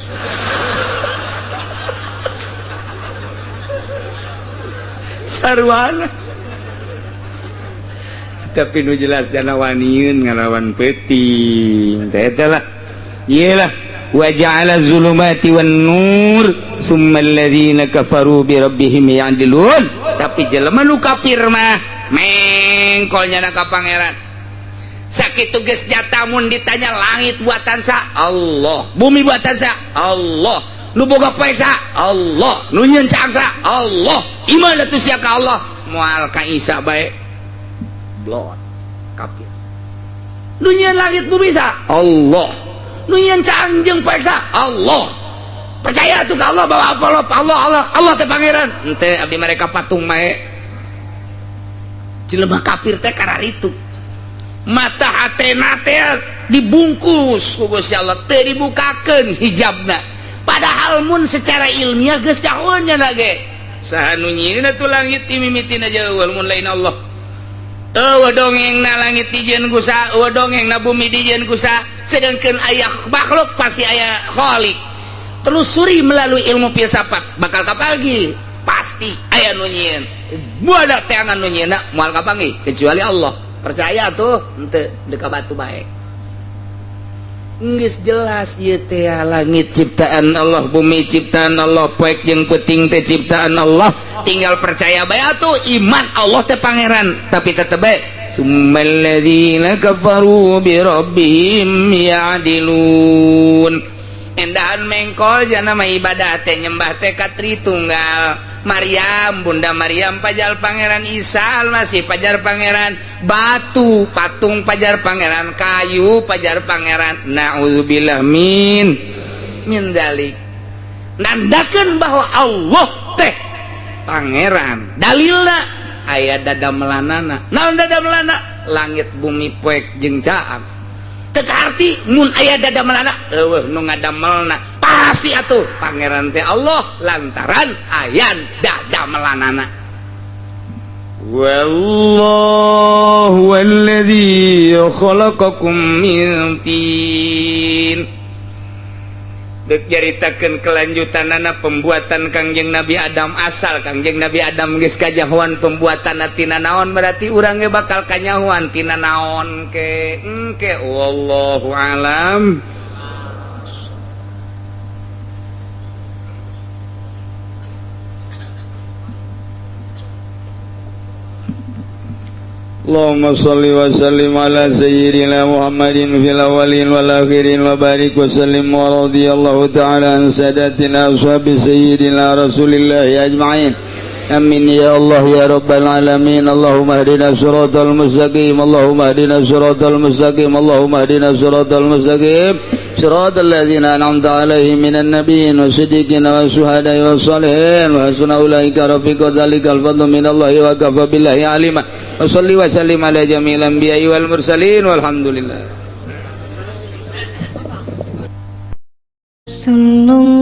Sarwana. Tapi nu jelas dana waniun ngalawan peuting. Teh eta lah. Iyalah. Wa ja'ala zulumati wan nur summa alladzina kafaru bi rabbihim ya'dilun. Tapi jelema nu kafir mah mengkol nyana ka pangeran. Sakitu geus nyata mun ditanya langit buatan sa Allah, bumi buatan sa Allah, nu boga poe sa Allah, nu nyieun caang sa Allah. Iman atuh sia ka Allah, moal ka Isa bae. Blot kafir. Nu nyieun langit bumi sa Allah, nu nyieun caang jeung poe sa Allah. Percaya tuh ke Allah bahwa Allah Allah Allah Allah teh pangeran. Ente abdi mereka patung mae. Jelema kafir teh kararitu. Mata hatena teh dibungkus ku Gusti Allah, teu dibukakeun hijabna. Padahal mun secara ilmiah geus cahueun nya ge. Saha nu nyieunna tuh langit mimitina jauh mun lain Allah. Eueuh dongengna langit dijieun ku saha, eueuh dongengna bumi dijieun ku saha. Sedangkeun aya makhluk pasti aya khalik. Telusuri melalui ilmu filsafat bakal kapagi pasti aya nu nyieun. Buada teangan nu nyieunna moal kapanggih kecuali Allah. Percaya tuh henteu deuk ka batu bae. Geus jelas ieu teh langit ciptaan Allah, bumi ciptaan Allah, poek jeung peuting teh ciptaan Allah. Tinggal percaya bae atuh iman Allah teh pangeran, tapi tetep bae summal ladzina kafaru bi rabbihim ya'dilun. Endahan mengkol jana mah ibadah teh nyembah teh ka Tritunggal. Maryam, Bunda Maryam pajar Pangeran Isa Almasih pajar Pangeran, batu patung pajar Pangeran, kayu pajar Pangeran. Na'udzubillah min dalik. Nandakeun bahwa Allah teh pangeran. Dalilna aya dadamelanana. Naon dadamelana? Langit bumi poek jeung caang. Teu mun aya dadamelana eueuh nu ngadamelna. Pasti atuh pangeran teh Allah lantaran aya dadamelanana. Wallahu alladzi khalaqakum min tin. Dek nyaritakeun kelanjutanana pembuatan Kangjeng Nabi Adam asal Kangjeng Nabi Adam geus kajahoan pembuatanna tina naon berarti urang ge bakal kanyahoan tina naon ke engke wallahu alam. Allahumma salli wa sallim ala sayyidina Muhammadin fil awwalin wal akhirin wa barik wa sallim wa radiyallahu ta'ala an sadatina ashabi sayyidina Rasulillahi ajma'in. Amin ya Allah ya rabbal alamin. Allahumma hdina siratal mustaqim. Allahumma hdina siratal mustaqim. Allahumma hdina siratal mustaqim. Siratal ladzina an'amta alaihim minan nabiyyin wasiddiqin wasyuhada'i wassalihin wa hasuna ulaika rafiqa. Dzalikal fadlu minallahi wa kafa billahi alima. Wa salli wa sallim ala jami'il anbiya'i wal mursalin walhamdulillah. Sallallahu